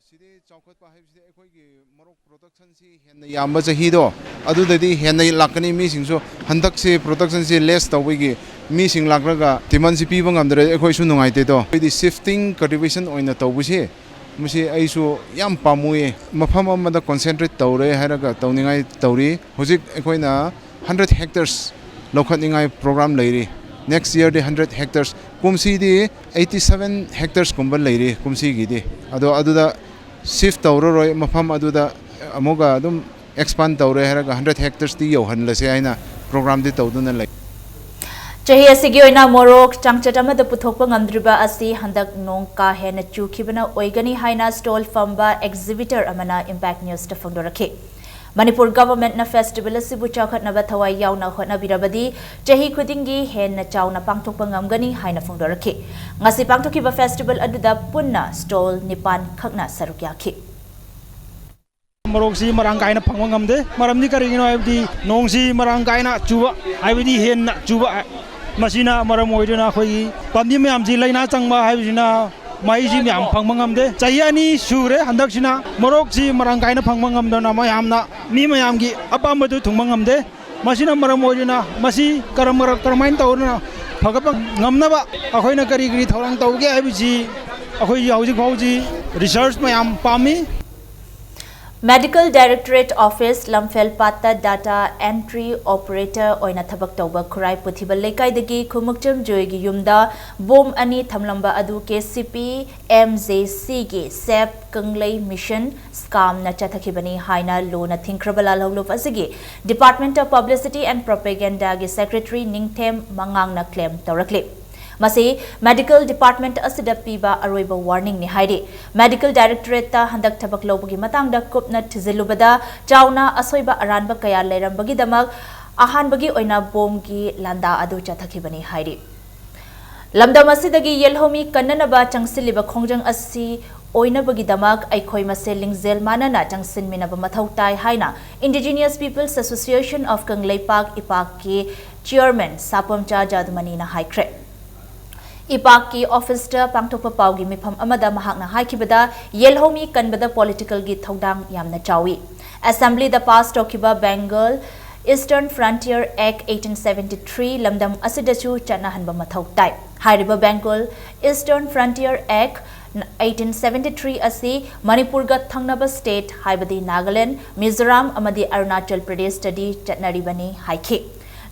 ꯁꯤꯗꯤ ꯆꯥꯎꯈꯠꯄ ꯍꯥꯏꯕꯁꯤꯗꯤ ꯑꯩꯈꯣꯏꯒꯤ ꯃꯣꯔꯣꯛ production ꯁꯤ ꯍꯦꯟꯅ ꯌꯥꯝꯕ ꯆꯍꯤꯗꯣ, ꯑꯗꯨꯗꯗꯤ ꯍꯦꯟꯅ ꯂꯥꯛꯀꯅꯤ ꯃꯤꯁꯤꯡꯁꯨ꯫ ꯍꯟꯗꯛꯁꯤ production ꯁꯤ less ꯇꯧꯕꯒꯤ ꯃꯤꯁꯤꯡ ꯂꯥꯛꯂꯒ demand ꯁꯤ ꯄꯤꯕ ꯉꯝꯗ꯭ꯔꯦ, ꯑꯩꯈꯣꯏꯁꯨ ꯅꯨꯡꯉꯥꯏꯇꯦꯗꯣ꯫ ꯑꯩꯈꯣꯏꯗꯤ shifting cultivation ꯑꯣꯏꯅ ꯇꯧꯕꯁꯤ, ꯃꯁꯤ ꯑꯩꯁꯨ ꯌꯥꯝ ꯄꯥꯝꯃꯨꯏ꯫ ꯃꯐꯝ ꯑꯃꯗ concentrate ꯇꯧꯔꯦ ꯍꯥꯏꯔꯒ ꯇꯧꯅꯤꯡꯉꯥꯏ ꯇꯧꯔꯤ꯫ ꯍꯧꯖꯤꯛ ꯑꯩꯈꯣꯏꯅ hundred hectares ꯂꯧꯈꯠꯅꯤꯡꯉꯥꯏ program ꯂꯩꯔꯤ꯫ Next year ꯗꯤ hundred hectares, ꯀꯨꯝꯁꯤꯗꯤ eighty seven hectares ꯀꯨꯝꯕ ꯂꯩꯔꯤ ꯀꯨꯝꯁꯤꯒꯤꯗꯤ꯫ ꯑꯗꯣ ꯑꯗꯨꯗ shift ꯇꯧꯔꯔꯣꯏ, ꯃꯐꯝ ꯑꯗꯨꯗ ꯑꯃꯨꯛꯀ ꯑꯗꯨꯝ expand ꯇꯧꯔꯦ ꯍꯥꯏꯔꯒ hundred hectares ꯇꯤ ꯌꯧꯍꯜꯂꯁꯦ ꯍꯥꯏꯅ program ꯗꯤ ꯇꯧꯗꯨꯅ ꯂꯩ꯫ ꯆꯍꯤ ꯑꯁꯤꯒꯤ ꯑꯣꯏꯅ ꯃꯣꯔꯣꯛ ꯆꯥꯡꯆꯠ ꯑꯃꯗ ꯄꯨꯊꯣꯛꯄ ꯉꯝꯗ꯭ꯔꯤꯕ ꯑꯁꯤ ꯍꯟꯗꯛ ꯅꯣꯡ ꯀꯥ ꯍꯦꯟꯅ ꯆꯨꯈꯤꯕꯅ ꯑꯣꯏꯒꯅꯤ ꯍꯥꯏꯅ stall ꯐꯝꯕ exhibitor ꯑꯃꯅ Impact News ꯇ ꯐꯣꯡꯗꯣꯔꯛꯈꯤ꯫ ꯃꯅꯤꯄꯨꯔ government ꯅ festival ꯑꯁꯤꯕꯨ ꯆꯥꯎꯈꯠꯅꯕ ꯊꯋꯥꯏ ꯌꯥꯎꯅ ꯍꯣꯠꯅꯕꯤꯔꯕꯗꯤ ꯆꯍꯤ ꯈꯨꯗꯤꯡꯒꯤ ꯍꯦꯟꯅ ꯆꯥꯎꯅ ꯄꯥꯡꯊꯣꯛꯄ ꯉꯝꯒꯅꯤ ꯍꯥꯏꯅ ꯐꯣꯡꯗꯣꯔꯛꯈꯤ꯫ ꯉꯁꯤ ꯄꯥꯡꯊꯣꯛꯈꯤꯕ festival ꯑꯗꯨꯗ ꯄꯨꯟꯅ stall ꯅꯤꯄꯥꯟ ꯈꯛꯅ ꯁꯔꯨꯛ ꯌꯥꯈꯤ꯫ ꯃꯣꯔꯣꯛꯁꯤ ꯃꯔꯥꯡ ꯀꯥꯏꯅ ꯐꯪꯕ ꯉꯝꯗꯦ꯫ ꯃꯔꯝꯗꯤ ꯀꯔꯤꯒꯤꯅꯣ ꯍꯥꯏꯕꯗꯤ ꯅꯣꯡꯁꯤ ꯃꯔꯥꯡ ꯀꯥꯏꯅ ꯆꯨꯕ, ꯍꯥꯏꯕꯗꯤ ꯍꯦꯟꯅ ꯆꯨꯕ, ꯃꯁꯤꯅ ꯃꯔꯝ ꯑꯣꯏꯗꯨꯅ ꯑꯩꯈꯣꯏꯒꯤ ꯄꯥꯝꯕꯤ ꯃꯌꯥꯝꯁꯤ ꯂꯥꯏꯅꯥ ꯆꯪꯕ ꯍꯥꯏꯕꯁꯤꯅ ꯃꯍꯩꯁꯤ ꯃꯌꯥꯝ ꯐꯪꯕ ꯉꯝꯗꯦ꯫ ꯆꯍꯤ ꯑꯅꯤ ꯁꯨꯔꯦ, ꯍꯟꯗꯛꯁꯤꯅ ꯃꯣꯔꯣꯛꯁꯤ ꯃꯔꯥꯡ ꯀꯥꯏꯅ ꯐꯪꯕ ꯉꯝꯗꯅ ꯃꯌꯥꯝꯅ, ꯃꯤ ꯃꯌꯥꯝꯒꯤ ꯑꯄꯥꯝꯕꯗꯨ ꯊꯨꯡꯕ ꯉꯝꯗꯦ꯫ ꯃꯁꯤꯅ ꯃꯔꯝ ꯑꯣꯏꯗꯨꯅ ꯃꯁꯤ ꯀꯔꯝ-, ꯀꯔꯝꯍꯥꯏꯅ ꯇꯧꯗꯨꯅ ꯐꯒꯠꯄ ꯉꯝꯅꯕ ꯑꯩꯈꯣꯏꯅ ꯀꯔꯤ ꯀꯔꯤ ꯊꯧꯔꯥꯡ ꯇꯧꯒꯦ ꯍꯥꯏꯕꯁꯤ ꯑꯩꯈꯣꯏ ꯍꯧꯖꯤꯛ ꯐꯥꯎꯁꯤ ꯔꯤꯁꯔꯁ ꯃꯌꯥꯝ ꯄꯥꯝꯃꯤ꯫ Medical Directorate Office ꯂꯝꯐꯦꯜꯄꯥꯠꯇ data entry operator ꯑꯣꯏꯅ ꯊꯕꯛ ꯇꯧꯕ ꯈꯨꯔꯥꯏ ꯄꯨꯊꯤꯕ ꯂꯩꯀꯥꯏꯗꯒꯤ ꯈꯨꯃꯨꯛꯆꯝ ꯖꯣꯏꯒꯤ ꯌꯨꯝꯗ ꯕꯣꯝ ꯑꯅꯤ ꯊꯝꯂꯝꯕ ꯑꯗꯨ K C P M J ꯁꯤꯒꯤ ꯁꯦꯞ ꯀꯪꯂꯩ ꯃꯤꯁꯟ ꯁ꯭ꯀꯥꯝꯅ ꯆꯠꯊꯈꯤꯕꯅꯤ ꯍꯥꯏꯅ ꯂꯨꯅ ꯊꯤꯡꯈ꯭ꯔꯕ ꯂꯥꯜꯍꯧꯂꯨꯞ ꯑꯁꯤꯒꯤ Department of Publicity and Propagandaꯒꯤ Secretary ꯅꯤꯡꯊꯦꯝ ꯃꯉꯥꯡꯅ claim ꯇꯧꯔꯛꯂꯤ꯫ ꯃꯁꯤ medical department ꯑꯁꯤꯗ ꯄꯤꯕ ꯑꯔꯣꯏꯕ warningꯅꯤ ꯍꯥꯏꯔꯤ꯫ Medical Directorateꯇ ꯍꯟꯗꯛ ꯊꯕꯛ ꯂꯧꯕꯒꯤ ꯃꯇꯥꯡꯗ ꯀꯨꯞꯅ ꯊꯤꯖꯤꯜꯂꯨꯕꯗ ꯆꯥꯎꯅ ꯑꯁꯣꯏꯕ ꯑꯔꯥꯟꯕ ꯀꯌꯥ ꯂꯩꯔꯝꯕꯒꯤꯗꯃꯛ ꯑꯍꯥꯟꯕꯒꯤ ꯑꯣꯏꯅ ꯕꯣꯝꯒꯤ ꯂꯥꯟꯗꯥ ꯑꯗꯨ ꯆꯠꯊꯈꯤꯕꯅꯤ ꯍꯥꯏꯔꯤ꯫ ꯂꯝꯗꯝ ꯑꯁꯤꯗꯒꯤ ꯌꯦꯜꯍꯧꯃꯤ ꯀꯟꯅꯅꯕ ꯆꯪꯁꯤꯜꯂꯤꯕ ꯈꯣꯡꯖꯪ ꯑꯁꯤ ꯑꯣꯏꯅꯕꯒꯤꯗꯃꯛ ꯑꯩꯈꯣꯏ ꯃꯁꯦꯜ ꯂꯤꯡꯖꯦꯜ ꯃꯥꯟꯅꯅ ꯆꯪꯁꯤꯟꯃꯤꯟꯅꯕ ꯃꯊꯧ ꯇꯥꯏ ꯍꯥꯏꯅ Indigenous Peoples Association of Kangleipak ꯏꯄꯥꯛꯀꯤ Chairman ꯁꯥꯄꯝꯆꯥ ꯖꯥꯗꯨꯃꯅꯤꯅ ꯍꯥꯏꯈ꯭ꯔꯦ꯫ ꯏꯄꯥꯛꯀꯤ officeꯇ ꯄꯥꯡꯊꯣꯛꯄ ꯄꯥꯎꯒꯤ ꯃꯤꯐꯝ ꯑꯃꯗ ꯃꯍꯥꯛꯅ ꯍꯥꯏꯈꯤꯕꯗ, ꯌꯦꯜꯍꯧꯃꯤ ꯀꯟꯕꯗ politicalꯒꯤ ꯊꯧꯗꯥꯡ ꯌꯥꯝꯅ ꯆꯥꯎꯏ꯫ Assemblyꯗ pass ꯇꯧꯈꯤꯕ Bengal Eastern Frontier Act eighteen seventy three ꯂꯝꯗꯝ ꯑꯁꯤꯗꯁꯨ ꯆꯠꯅꯍꯟꯕ ꯃꯊꯧ ꯇꯥꯏ꯫ ꯍꯥꯏꯔꯤꯕ Bengal Eastern Frontier Act eighteen seventy three ꯑꯁꯤ ꯃꯅꯤꯄꯨꯔꯒ ꯊꯪꯅꯕ state ꯍꯥꯏꯕꯗꯤ ꯅꯥꯒꯥꯂꯦꯟ, ꯃꯤꯖꯣꯔꯥꯝ ꯑꯃꯗꯤ ꯑꯔꯨꯅꯥꯆꯜ ꯄ꯭ꯔꯗꯦꯁꯇꯗꯤ ꯆꯠꯅꯔꯤꯕꯅꯤ ꯍꯥꯏꯈꯤ꯫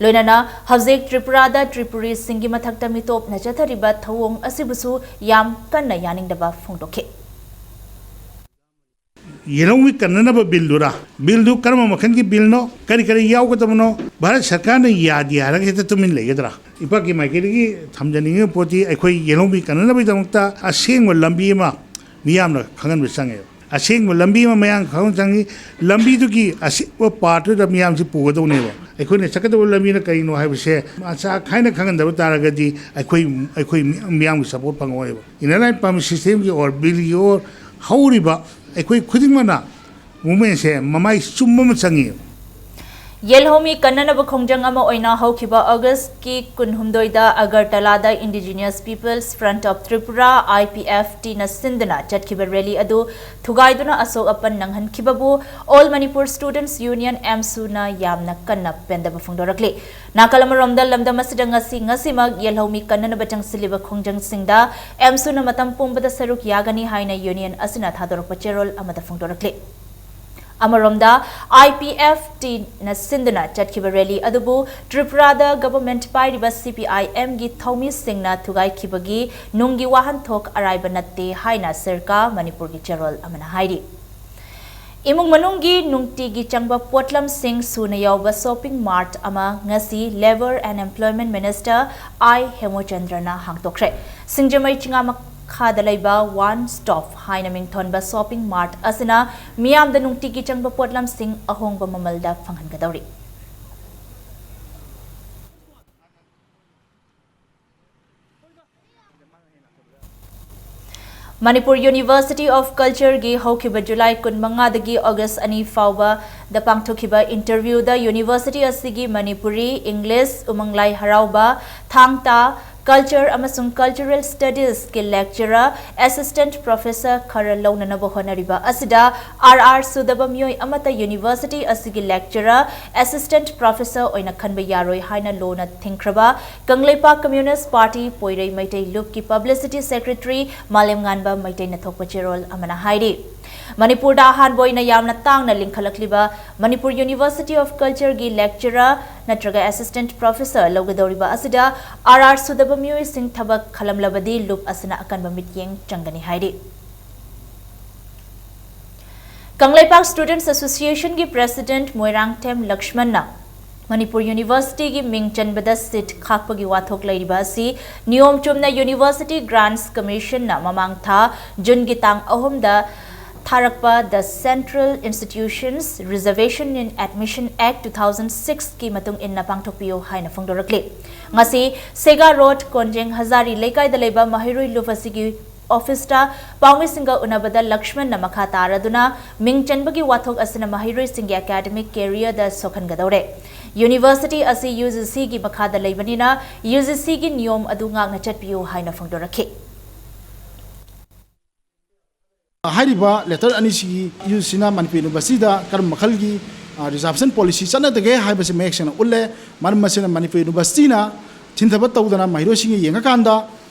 ꯂꯣꯏꯅꯅ ꯍꯧꯖꯤꯛ ꯇ꯭ꯔꯤꯄꯨꯔꯥꯗ ꯇ꯭ꯔꯤꯄꯨꯔꯤꯁꯤꯡꯒꯤ ꯃꯊꯛꯇ ꯃꯤꯇꯣꯞꯅ ꯆꯠꯊꯔꯤꯕ ꯊꯧꯑꯣꯡ ꯑꯁꯤꯕꯨꯁꯨ ꯌꯥꯝ ꯀꯟꯅ ꯌꯥꯅꯤꯡꯗꯕ ꯐꯣꯡꯗꯣꯛꯈꯤ꯫ ꯌꯦꯜꯍꯧꯃꯤ ꯀꯟꯅꯅꯕ ꯕꯤꯜꯗꯨꯔꯥ? ꯕꯤꯜꯗꯨ ꯀꯔꯝꯕ ꯃꯈꯜꯒꯤ ꯕꯤꯜꯅꯣ? ꯀꯔꯤ ꯀꯔꯤ ꯌꯥꯎꯒꯗꯕꯅꯣ? ꯚꯥꯔꯠ ꯁꯔꯀꯥꯔꯅ ꯌꯥꯗꯦ ꯍꯥꯏꯔꯒ ꯍꯦꯛꯇ ꯇꯨꯃꯤꯟ ꯂꯩꯒꯗ꯭ꯔꯥ? ꯏꯄꯥꯛꯀꯤ ꯃꯥꯏꯀꯩꯗꯒꯤ ꯊꯝꯖꯅꯤꯡꯉꯤꯕ ꯄꯣꯠꯇꯤ ꯑꯩꯈꯣꯏ ꯌꯦꯜꯍꯧꯃꯤ ꯀꯟꯅꯅꯕꯒꯤꯗꯃꯛꯇ ꯑꯁꯦꯡꯕ ꯂꯝꯕꯤ ꯑꯃ ꯃꯤꯌꯥꯝꯅ ꯈꯪꯍꯟꯕ ꯆꯪꯉꯦꯕ꯫ ꯑꯁꯦꯡꯕ ꯂꯝꯕꯤ ꯑꯃ ꯃꯌꯥꯝ ꯈꯪꯍꯟꯕ ꯆꯪꯉꯤ꯫ ꯂꯝꯕꯤꯗꯨꯒꯤ ꯑꯁꯦꯡꯕ ꯄꯥꯔꯠꯇꯨꯗ ꯃꯤꯌꯥꯝꯁꯤ ꯄꯨꯒꯗꯧꯅꯦꯕ꯫ ꯑꯩꯈꯣꯏꯅ ꯆꯠꯀꯗꯕ ꯂꯝꯕꯤꯅ ꯀꯔꯤꯅꯣ ꯍꯥꯏꯕꯁꯦ ꯃꯆꯥ ꯈꯥꯏꯅ ꯈꯪꯍꯟꯗꯕ ꯇꯥꯔꯒꯗꯤ ꯑꯩꯈꯣꯏ, ꯑꯩꯈꯣꯏ ꯃꯤꯌꯥꯝꯒꯤ ꯁꯄꯣꯔꯠ ꯐꯪꯉꯣꯏꯕ꯫ Inner Line Permit Systemꯒꯤ ꯑꯣꯔ ꯕꯤꯜꯒꯤ ꯑꯣꯔ ꯍꯧꯔꯤꯕ ꯑꯩꯈꯣꯏ ꯈꯨꯗꯤꯡꯃꯛꯅ ꯃꯨꯞꯃꯦꯟꯁꯦ ꯃꯃꯥꯏ ꯆꯨꯝꯕ ꯑꯃ ꯆꯪꯉꯤ꯫ ꯌꯦꯜꯍꯧꯃꯤ ꯀꯟꯅꯅꯕ ꯈꯣꯡꯖꯪ ꯑꯃ ꯑꯣꯏꯅ ꯍꯧꯈꯤꯕ ꯑꯣꯒꯁꯀꯤ ꯀꯨꯟꯍꯨꯝꯗꯣꯏꯗ ꯑꯒꯔꯇꯂꯥꯗ Indigenous People's Front of Tripura, I P F T, ꯅ ꯁꯤꯟꯗꯨꯅ ꯆꯠꯈꯤꯕ ꯔꯦꯂꯤ ꯑꯗꯨ ꯊꯨꯒꯥꯏꯗꯨꯅ ꯑꯁꯣꯛ ꯑꯄꯟ ꯅꯪꯍꯟꯈꯤꯕꯕꯨ All Manipur Students Union, AMSU, ꯅ ꯌꯥꯝꯅ ꯀꯟꯅ ꯄꯦꯟꯗꯕ ꯐꯣꯡꯗꯣꯔꯛꯂꯤ꯫ ꯅꯥꯀꯜ ꯑꯃꯔꯣꯝꯗ, ꯂꯝꯗꯝ ꯑꯁꯤꯗ ꯉꯁꯤ ꯉꯁꯤꯃꯛ ꯌꯦꯜꯍꯧꯃꯤ ꯀꯟꯅꯅꯕ ꯆꯪꯁꯤꯜꯂꯤꯕ ꯈꯣꯡꯖꯪꯁꯤꯡꯗ AMSU-ꯅ ꯃꯇꯝ ꯄꯨꯝꯕꯗ ꯁꯔꯨꯛ ꯌꯥꯒꯅꯤ ꯍꯥꯏꯅ ꯌꯨꯅꯤꯌꯟ ꯑꯁꯤꯅ ꯊꯥꯗꯣꯔꯛꯄ ꯆꯦꯔꯣꯜ ꯑꯃꯗ ꯐꯣꯡꯗꯣꯔꯛꯂꯤ꯫ ꯑꯃꯔꯣꯝꯗ, I P F T-ꯅ ꯁꯤꯟꯗꯨꯅ ꯆꯠꯈꯤꯕ ꯔꯦꯂꯤ ꯑꯗꯨꯕꯨ ꯇ꯭ꯔꯤꯄꯨꯔꯥꯗ ꯒꯚꯔꯟꯃꯦꯟꯠ ꯄꯥꯏꯔꯤꯕ C P I M-ꯒꯤ ꯊꯧꯃꯤꯁꯤꯡꯅ ꯊꯨꯒꯥꯏꯈꯤꯕꯒꯤ ꯅꯨꯡꯒꯤ ꯋꯥꯍꯟꯊꯣꯛ ꯑꯔꯥꯏꯕ ꯅꯠꯇꯦ ꯍꯥꯏꯅ ꯁꯔꯀꯥꯔ ꯃꯅꯤꯄꯨꯔꯒꯤ ꯆꯦꯔꯣꯜ ꯑꯃꯅ ꯍꯥꯏꯔꯤ꯫ ꯏꯃꯨꯡ ꯃꯅꯨꯡꯒꯤ ꯅꯨꯡꯇꯤꯒꯤ ꯆꯪꯕ ꯄꯣꯠꯂꯝꯁꯤꯡ ꯁꯨꯅ ꯌꯥꯎꯕ shopping mart ꯑꯃ ꯉꯁꯤ Labour and Employment Minister I ꯍꯦꯃꯨꯆꯟꯗ꯭ꯔꯅ ꯍꯥꯡꯗꯣꯛꯈ꯭ꯔꯦ꯫ ꯁꯤꯡꯖꯃꯩ ꯆꯤꯉꯥ ꯃꯈꯥꯗ ꯂꯩꯕ One Stop ꯍꯥꯏꯅ ꯃꯤꯡꯊꯣꯟꯕ shopping mart ꯑꯁꯤꯅ ꯃꯤꯌꯥꯝꯗ ꯅꯨꯡꯇꯤꯒꯤ ꯆꯪꯕ ꯄꯣꯠꯂꯝꯁꯤꯡ ꯑꯍꯣꯡꯕ ꯃꯃꯜꯗ ꯐꯪꯍꯟꯒꯗꯧꯔꯤ꯫ Manipur University of Culture-ꯒꯤ ꯍꯧꯈꯤꯕ ꯖꯨꯂꯥꯏ ꯀꯨꯟꯃꯉꯥꯗꯒꯤ ꯑꯣꯒꯁ ꯑꯅꯤ ꯐꯥꯎꯕꯗ ꯄꯥꯡꯊꯣꯛꯈꯤꯕ interview-ꯗ university ꯑꯁꯤꯒꯤ ꯃꯅꯤꯄꯨꯔꯤ, English, ꯎꯃꯪ ꯂꯥꯏ ꯍꯔꯥꯎꯕ, ꯊꯥꯡ ꯇꯥ, Culture ꯑꯃꯁꯨꯡ Cultural Studies-ꯀꯤ lecturer, assistant professor ꯈꯔ ꯂꯧꯅꯅꯕ ꯍꯣꯠꯅꯔꯤꯕ ꯑꯁꯤꯗ R R ꯁꯨꯗꯕ ꯃꯤꯑꯣꯏ ꯑꯃꯠꯇ university ꯑꯁꯤꯒꯤ lecturer, assistant professor ꯑꯣꯏꯅ ꯈꯟꯕ ꯌꯥꯔꯣꯏ ꯍꯥꯏꯅ ꯂꯣꯅ ꯊꯤꯡꯈ꯭ꯔꯕ Kangleipak Communist Party ꯄꯣꯏꯔꯩ Meitei ꯂꯨꯞꯀꯤ publicity secretary ꯃꯥꯂꯦꯝꯉꯥꯟꯕ ꯃꯩꯇꯩꯅ ꯊꯣꯛꯄ ꯆꯦꯔꯣꯜ ꯑꯃꯅ ꯍꯥꯏꯔꯤ꯫ ꯃꯅꯤꯄꯨꯔꯗ ꯑꯍꯥꯟꯕ ꯑꯣꯏꯅ ꯌꯥꯝꯅ ꯇꯥꯡꯅ ꯂꯤꯡꯈꯠꯂꯛꯂꯤꯕ Manipur University of Culture-ꯒꯤ lecturer ꯅꯠꯇ꯭ꯔꯒ assistant professor ꯂꯧꯒꯗꯧꯔꯤꯕ ꯑꯁꯤꯗ R R ꯁꯨꯗꯕ ꯃꯤꯑꯣꯏꯁꯤꯡ ꯊꯕꯛ ꯈꯜꯂꯝꯂꯕꯗꯤ ꯂꯨꯞ ꯑꯁꯤꯅ ꯑꯀꯟꯕ ꯃꯤꯠꯌꯦꯡ ꯆꯪꯒꯅꯤ ꯍꯥꯏꯔꯤ꯫ ꯀꯪꯂꯩꯄꯥꯛ Students Association-ꯒꯤ president ꯃꯣꯏꯔꯥꯡꯊꯦꯝ ꯂꯛꯁꯃꯟꯅ ꯃꯅꯤꯄꯨꯔ University-ꯒꯤ ꯃꯤꯡ ꯆꯟꯕꯗ seat ꯈꯥꯛꯄꯒꯤ ꯋꯥꯊꯣꯛ ꯂꯩꯔꯤꯕ ꯑꯁꯤ ꯅꯤꯌꯣꯝ ꯆꯨꯝꯅ University Grants Commission-ꯅ ꯃꯃꯥꯡ ꯊꯥ ꯖꯨꯟꯒꯤ ꯇꯥꯡ ꯑꯍꯨꯝꯗ ꯊꯥꯔꯛꯄ The Central Institutions Reservation in Admission Act two thousand six-ꯀꯤ ꯃꯇꯨꯡ ꯏꯟꯅ ꯄꯥꯡꯊꯣꯛꯄꯤꯌꯨ ꯍꯥꯏꯅ ꯐꯣꯡꯗꯣꯔꯛꯂꯤ꯫ ꯉꯁꯤ ꯁꯦꯒꯥ ꯔꯣꯗ, ꯀꯣꯟꯖꯦꯡ ꯍꯖꯥꯔꯤ ꯂꯩꯀꯥꯏꯗ ꯂꯩꯕ ꯃꯍꯩꯔꯣꯏ ꯂꯨꯞ ꯑꯁꯤꯒꯤ ꯑꯣꯐꯤꯁꯇ ꯄꯥꯎꯃꯤꯁꯤꯡꯒ ꯎꯅꯕꯗ ꯂꯛꯁꯃꯟꯅ ꯃꯈꯥ ꯇꯥꯔꯗꯨꯅ, ꯃꯤꯡ ꯆꯟꯕꯒꯤ ꯋꯥꯊꯣꯛ ꯑꯁꯤꯅ ꯃꯍꯩꯔꯣꯏꯁꯤꯡꯒꯤ ꯑꯦꯀꯥꯗꯃꯤꯛ ꯀꯦꯔꯤꯌꯔꯗ ꯁꯣꯛꯍꯟꯒꯗꯧꯔꯦ꯫ ꯌꯨꯅꯤꯚꯔꯁꯤꯇꯤ ꯑꯁꯤ ꯌꯨ ꯖꯤ ꯁꯤꯒꯤ ꯃꯈꯥꯗ ꯂꯩꯕꯅꯤꯅ, ꯌꯨ ꯖꯤ ꯁꯤꯒꯤ ꯅꯤꯌꯣꯝ ꯑꯗꯨ ꯉꯥꯛꯅ ꯆꯠꯄꯤꯌꯨ ꯍꯥꯏꯅ ꯐꯣꯡꯗꯣꯔꯛꯈꯤ꯫ ꯍꯥꯏꯔꯤꯕ ꯂꯦꯇꯔ ꯑꯅꯤꯁꯤꯒꯤ ꯌꯨ ꯖꯤ ꯁꯤꯅ ꯃꯅꯤꯄꯨꯔ ꯌꯨꯅꯤꯚꯔꯁꯤꯇꯤꯗ ꯀꯔꯝꯕ ꯃꯈꯜꯒꯤ, ꯑ, ꯔꯤꯖꯥꯔꯕꯦꯁꯟ ꯄꯣꯂꯤꯁꯤ ꯆꯠꯅꯗꯒꯦ ꯍꯥꯏꯕꯁꯤ ꯃꯌꯦꯛ ꯁꯦꯡꯅ ꯎꯠꯂꯦ꯫ ꯃꯔꯝ ꯑꯁꯤꯅ ꯃꯅꯤꯄꯨꯔ ꯌꯨꯅꯤꯚꯔꯁꯤꯇꯤꯅ ꯊꯤꯟꯊꯕ ꯇꯧꯗꯅ ꯃꯍꯩꯔꯣꯏꯁꯤꯡꯒ ꯌꯦꯡꯉꯀꯥꯟꯗ,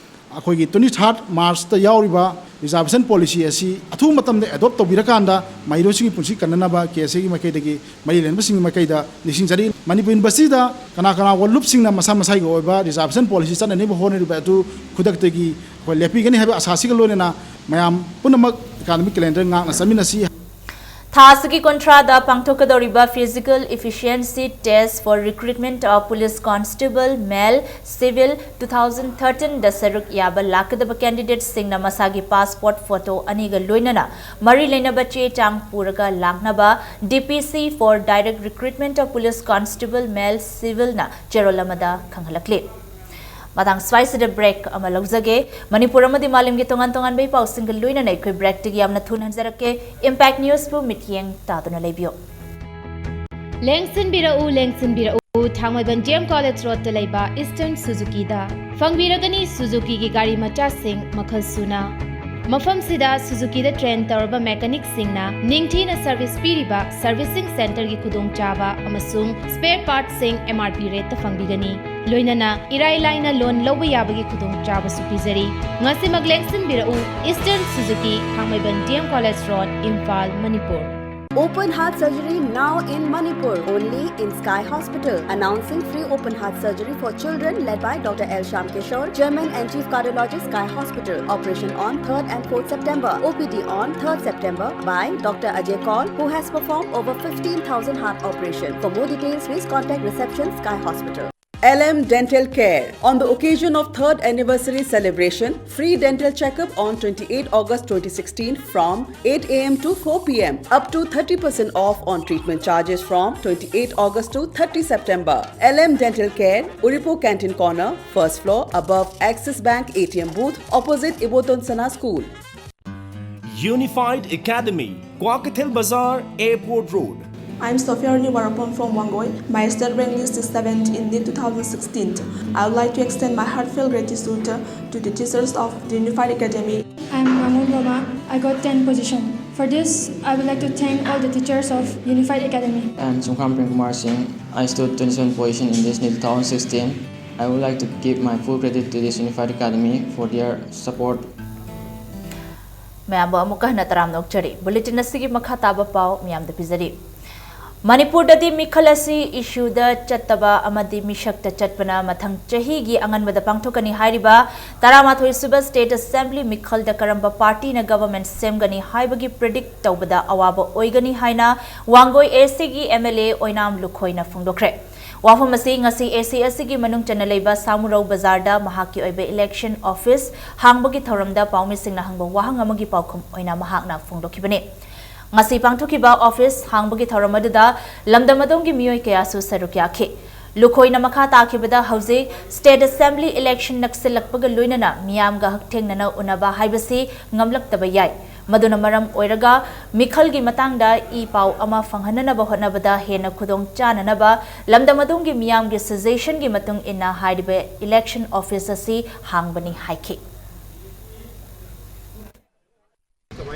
ꯑꯩꯈꯣꯏꯒꯤ twenty third March ꯇ ꯌꯥꯎꯔꯤꯕ ꯔꯤꯖꯥꯔꯕꯦꯁꯟ ꯄꯣꯂꯤꯁꯤ ꯑꯁꯤ ꯑꯊꯨꯕ ꯃꯇꯝꯗ ꯑꯦꯗꯣꯞ ꯇꯧꯕꯤꯔꯀꯥꯟꯗ ꯃꯍꯩꯔꯣꯏꯁꯤꯡꯒꯤ ꯄꯨꯟꯁꯤ ꯀꯟꯅꯅꯕ ꯀꯦ ꯑꯦꯁ ꯑꯦꯒꯤ ꯃꯥꯏꯀꯩꯗꯒꯤ ꯃꯔꯤ ꯂꯩꯅꯕꯁꯤꯡꯒꯤ ꯃꯥꯏꯀꯩꯗ ꯅꯤꯡꯁꯤꯡꯖꯔꯤ꯫ ꯃꯅꯤꯄꯨꯔ ꯌꯨꯅꯤꯚꯔꯁꯤꯇꯤꯗ ꯀꯅꯥ ꯀꯅꯥ ꯋꯥꯔꯜ ꯂꯨꯞꯁꯤꯡꯅ ꯃꯁꯥ ꯃꯁꯥꯒꯤ ꯑꯣꯏꯕ ꯔꯤꯖꯥꯔꯕꯦꯁꯟ ꯄꯣꯂꯤꯁꯤ ꯆꯠꯅꯅꯕ ꯍꯣꯠꯅꯔꯤꯕ ꯑꯗꯨ ꯈꯨꯗꯛꯇꯒꯤ ꯑꯩꯈꯣꯏ ꯂꯦꯞꯄꯤꯒꯅꯤ ꯍꯥꯏꯕ ꯑꯁꯥꯁꯤꯒ ꯂꯣꯏꯅꯅ ꯃꯌꯥꯝ ꯄꯨꯝꯅꯃꯛ ꯑꯦꯀꯥꯗꯃꯤꯛ ꯀꯦꯂꯦꯟꯗꯔ ꯉꯥꯛꯅ ꯆꯠꯃꯤꯟꯅꯁꯤ꯫ ꯊꯥ ꯑꯁꯤꯒꯤ ꯀꯨꯟꯊ꯭ꯔꯥꯗ ꯄꯥꯡꯊꯣꯛꯀꯗꯧꯔꯤꯕ Physical Efficiency Test for Recruitment of Police Constable, Male, Civil, two thousand thirteen ꯗ ꯁꯔꯨꯛ ꯌꯥꯕ ꯂꯥꯛꯀꯗꯕ ꯀꯦꯟꯗꯤꯗꯦꯠꯁꯤꯡꯅ ꯃꯁꯥꯒꯤ ꯄꯥꯁꯄꯣꯔꯠ ꯐꯣꯇꯣ ꯑꯅꯤꯒ ꯂꯣꯏꯅꯅ ꯃꯔꯤ ꯂꯩꯅꯕ ꯆꯦ ꯆꯥꯡ ꯄꯨꯔꯒ ꯂꯥꯛꯅꯕ D P C for Direct Recruitment of Police Constable, Male, Civil ꯅ ꯆꯦꯔꯣꯜ ꯑꯃꯗ ꯈꯪꯍꯜꯂꯛꯂꯤ꯫ ꯃꯇꯥꯡ ꯁ꯭ꯋꯥꯏꯁꯤꯗ ꯕ꯭ꯔꯦꯛ ꯑꯃ ꯂꯧꯖꯒꯦ꯫ ꯃꯅꯤꯄꯨꯔ ꯑꯃꯗꯤ ꯃꯥꯂꯦꯝꯒꯤ ꯇꯣꯉꯥꯟ ꯇꯣꯉꯥꯟꯕ ꯏ ꯄꯥꯎꯁꯤꯡꯒ ꯂꯣꯏꯅꯅ ꯑꯩꯈꯣꯏ ꯕ꯭ꯔꯦꯛꯇꯒꯤ ꯌꯥꯝꯅ ꯊꯨꯅ ꯍꯟꯖꯔꯛꯀꯦ꯫ ꯏꯝꯄꯦꯛ ꯅ꯭ꯌꯨꯁꯄꯨ ꯃꯤꯠꯌꯦꯡ ꯇꯥꯗꯨꯅ ꯂꯩꯕꯤꯌꯨ꯫ ꯂꯦꯡꯁꯤꯟꯕꯤꯔꯛꯎ, ꯂꯦꯡꯁꯤꯟꯕꯤꯔꯛꯎ, ꯊꯥꯡꯃꯩꯕꯟ D M College Road ꯇ ꯂꯩꯕ Eastern Suzuki ꯗ ꯐꯪꯕꯤꯔꯒꯅꯤ Suzuki ꯒꯤ ꯒꯥꯔꯤ ꯃꯆꯥꯁꯤꯡ ꯃꯈꯜ ꯁꯨꯅ꯫ ꯃꯐꯝꯁꯤꯗ Suzuki ꯗ train ꯇꯧꯔꯕ mechanic ꯁꯤꯡꯅ ꯅꯤꯡꯊꯤꯅ service ꯄꯤꯔꯤꯕ servicing center ꯒꯤ ꯈꯨꯗꯣꯡꯆꯥꯕ ꯑꯃꯁꯨꯡ spare parts ꯁꯤꯡ M R P rate ꯇ ꯐꯪꯕꯤꯒꯅꯤ꯫ ꯂꯣꯏꯅꯅ ꯏꯔꯥꯏ ꯂꯥꯏꯅ loan ꯂꯧꯕ ꯌꯥꯕꯒꯤ ꯈꯨꯗꯣꯡꯆꯥꯕꯁꯨ ꯄꯤꯖꯔꯤ꯫ ꯉꯁꯤꯃꯛ ꯂꯦꯡꯁꯤꯟꯕꯤꯔꯛꯎ, Eastern Suzuki, Thangmeiband D M College Road, Imphal, Manipur. Open heart surgery now in Manipur, only in Sky Hospital. Announcing free open heart surgery for children, led by Doctor L Shyam Kishore, Chairman and Chief Cardiologist, Sky Hospital. Operation on third and fourth September. O P D on third September by Doctor Ajay Kaul, who has performed over fifteen thousand heart operations. For more details, please contact reception, Sky Hospital. L M Dental Care. On the occasion of third anniversary celebration, free dental checkup on twenty-eighth August twenty sixteen from eight a m to four p m. Up to thirty percent off on treatment charges from twenty-eighth August to thirty September. L M Dental Care, Uripo Canteen Corner, first floor, above Axis Bank A T M booth, opposite Iboton Sana School. Unified Academy, Kwakeithel Bazar, Airport Road. I'm Sophia Rani Warapon from Wangoi. My state rank list is seventh in NEET two thousand sixteen. I would like to extend my heartfelt gratitude to the teachers of the Unified Academy. I'm Mamun Roma. I got ten position. For this, I would like to thank all the teachers of Unified Academy. I'm Sungkham Premkumar Singh. I stood twenty-seven position in this NEET two thousand sixteen. I would like to give my full credit to this Unified Academy for their support. ꯃꯌꯥꯝꯕꯨ ꯑꯃꯨꯛꯀ ꯍꯟꯅ ꯇꯔꯥꯝꯅ ꯑꯣꯛꯆꯔꯤ꯫ Bulletin ꯑꯁꯤꯒꯤ ꯃꯈꯥ ꯇꯥꯕ ꯄꯥꯎ ꯃꯌꯥꯝꯗ ꯄꯤꯖꯔꯤ꯫ ꯃꯅꯤꯄꯨꯔꯗꯗꯤ ꯃꯤꯈꯜ ꯑꯁꯤ ꯏꯁꯨꯗ ꯆꯠꯇꯕ ꯑꯃꯗꯤ ꯃꯤꯁꯛꯇ ꯆꯠꯄꯅ ꯃꯊꯪ ꯆꯍꯤꯒꯤ ꯑꯉꯟꯕꯗ ꯄꯥꯡꯊꯣꯛꯀꯅꯤ ꯍꯥꯏꯔꯤꯕ ꯇꯔꯥꯃꯥꯊꯣꯏ ꯁꯨꯕ State Assembly ꯃꯤꯈꯜꯗ ꯀꯔꯝꯕ ꯄꯥꯔꯇꯤꯅ government ꯁꯦꯝꯒꯅꯤ ꯍꯥꯏꯕꯒꯤ predict ꯇꯧꯕꯗ ꯑꯋꯥꯕ ꯑꯣꯏꯒꯅꯤ ꯍꯥꯏꯅ ꯋꯥꯡꯒꯣꯏ ACꯒꯤ MLA ꯑꯣꯏꯅꯥꯝ ꯂꯨꯈꯣꯏꯅ ꯐꯣꯡꯗꯣꯛꯈ꯭ꯔꯦ꯫ ꯋꯥꯐꯝ ꯑꯁꯤ ꯉꯁꯤ AC ꯑꯁꯤꯒꯤ ꯃꯅꯨꯡ ꯆꯟꯅ ꯂꯩꯕ ꯁꯥꯃꯨꯔꯧ ꯕꯖꯥꯔꯗ ꯃꯍꯥꯛꯀꯤ ꯑꯣꯏꯕ election office ꯍꯥꯡꯕꯒꯤ ꯊꯧꯔꯝꯗ ꯄꯥꯎꯃꯤꯁꯤꯡꯅ ꯍꯪꯕ ꯋꯥꯍꯪ ꯑꯃꯒꯤ ꯄꯥꯎꯈꯨꯝ ꯑꯣꯏꯅ ꯃꯍꯥꯛꯅ ꯐꯣꯡꯗꯣꯛꯈꯤꯕꯅꯤ꯫ ꯉꯁꯤ ꯄꯥꯡꯊꯣꯛꯈꯤꯕ office ꯍꯥꯡꯕꯒꯤ ꯊꯧꯔꯝ ꯑꯗꯨꯗ ꯂꯝꯗꯝ ꯑꯗꯣꯝꯒꯤ ꯃꯤꯑꯣꯏ ꯀꯌꯥꯁꯨ ꯁꯔꯨꯛ ꯌꯥꯈꯤ꯫ ꯂꯨꯈꯣꯏꯅ ꯃꯈꯥ ꯇꯥꯈꯤꯕꯗ, ꯍꯧꯖꯤꯛ State Assembly election ꯅꯛꯁꯤꯜꯂꯛꯄꯒ ꯂꯣꯏꯅꯅ ꯃꯤꯌꯥꯝꯒ ꯍꯛꯊꯦꯡꯅꯅ ꯎꯅꯕ ꯍꯥꯏꯕꯁꯤ ꯉꯝꯂꯛꯇꯕ ꯌꯥꯏ꯫ ꯃꯗꯨꯅ ꯃꯔꯝ ꯑꯣꯏꯔꯒ ꯃꯤꯈꯜꯒꯤ ꯃꯇꯥꯡꯗ ꯏ ꯄꯥꯎ ꯑꯃ ꯐꯪꯍꯟꯅꯅꯕ ꯍꯣꯠꯅꯕꯗ ꯍꯦꯟꯅ ꯈꯨꯗꯣꯡ ꯆꯥꯅꯅꯕ ꯂꯝꯗꯝ ꯑꯗꯣꯝꯒꯤ ꯃꯤꯌꯥꯝꯒꯤ suggestionꯒꯤ ꯃꯇꯨꯡ ꯏꯟꯅ ꯍꯥꯏꯔꯤꯕ election office ꯑꯁꯤ ꯍꯥꯡꯕꯅꯤ ꯍꯥꯏꯈꯤ꯫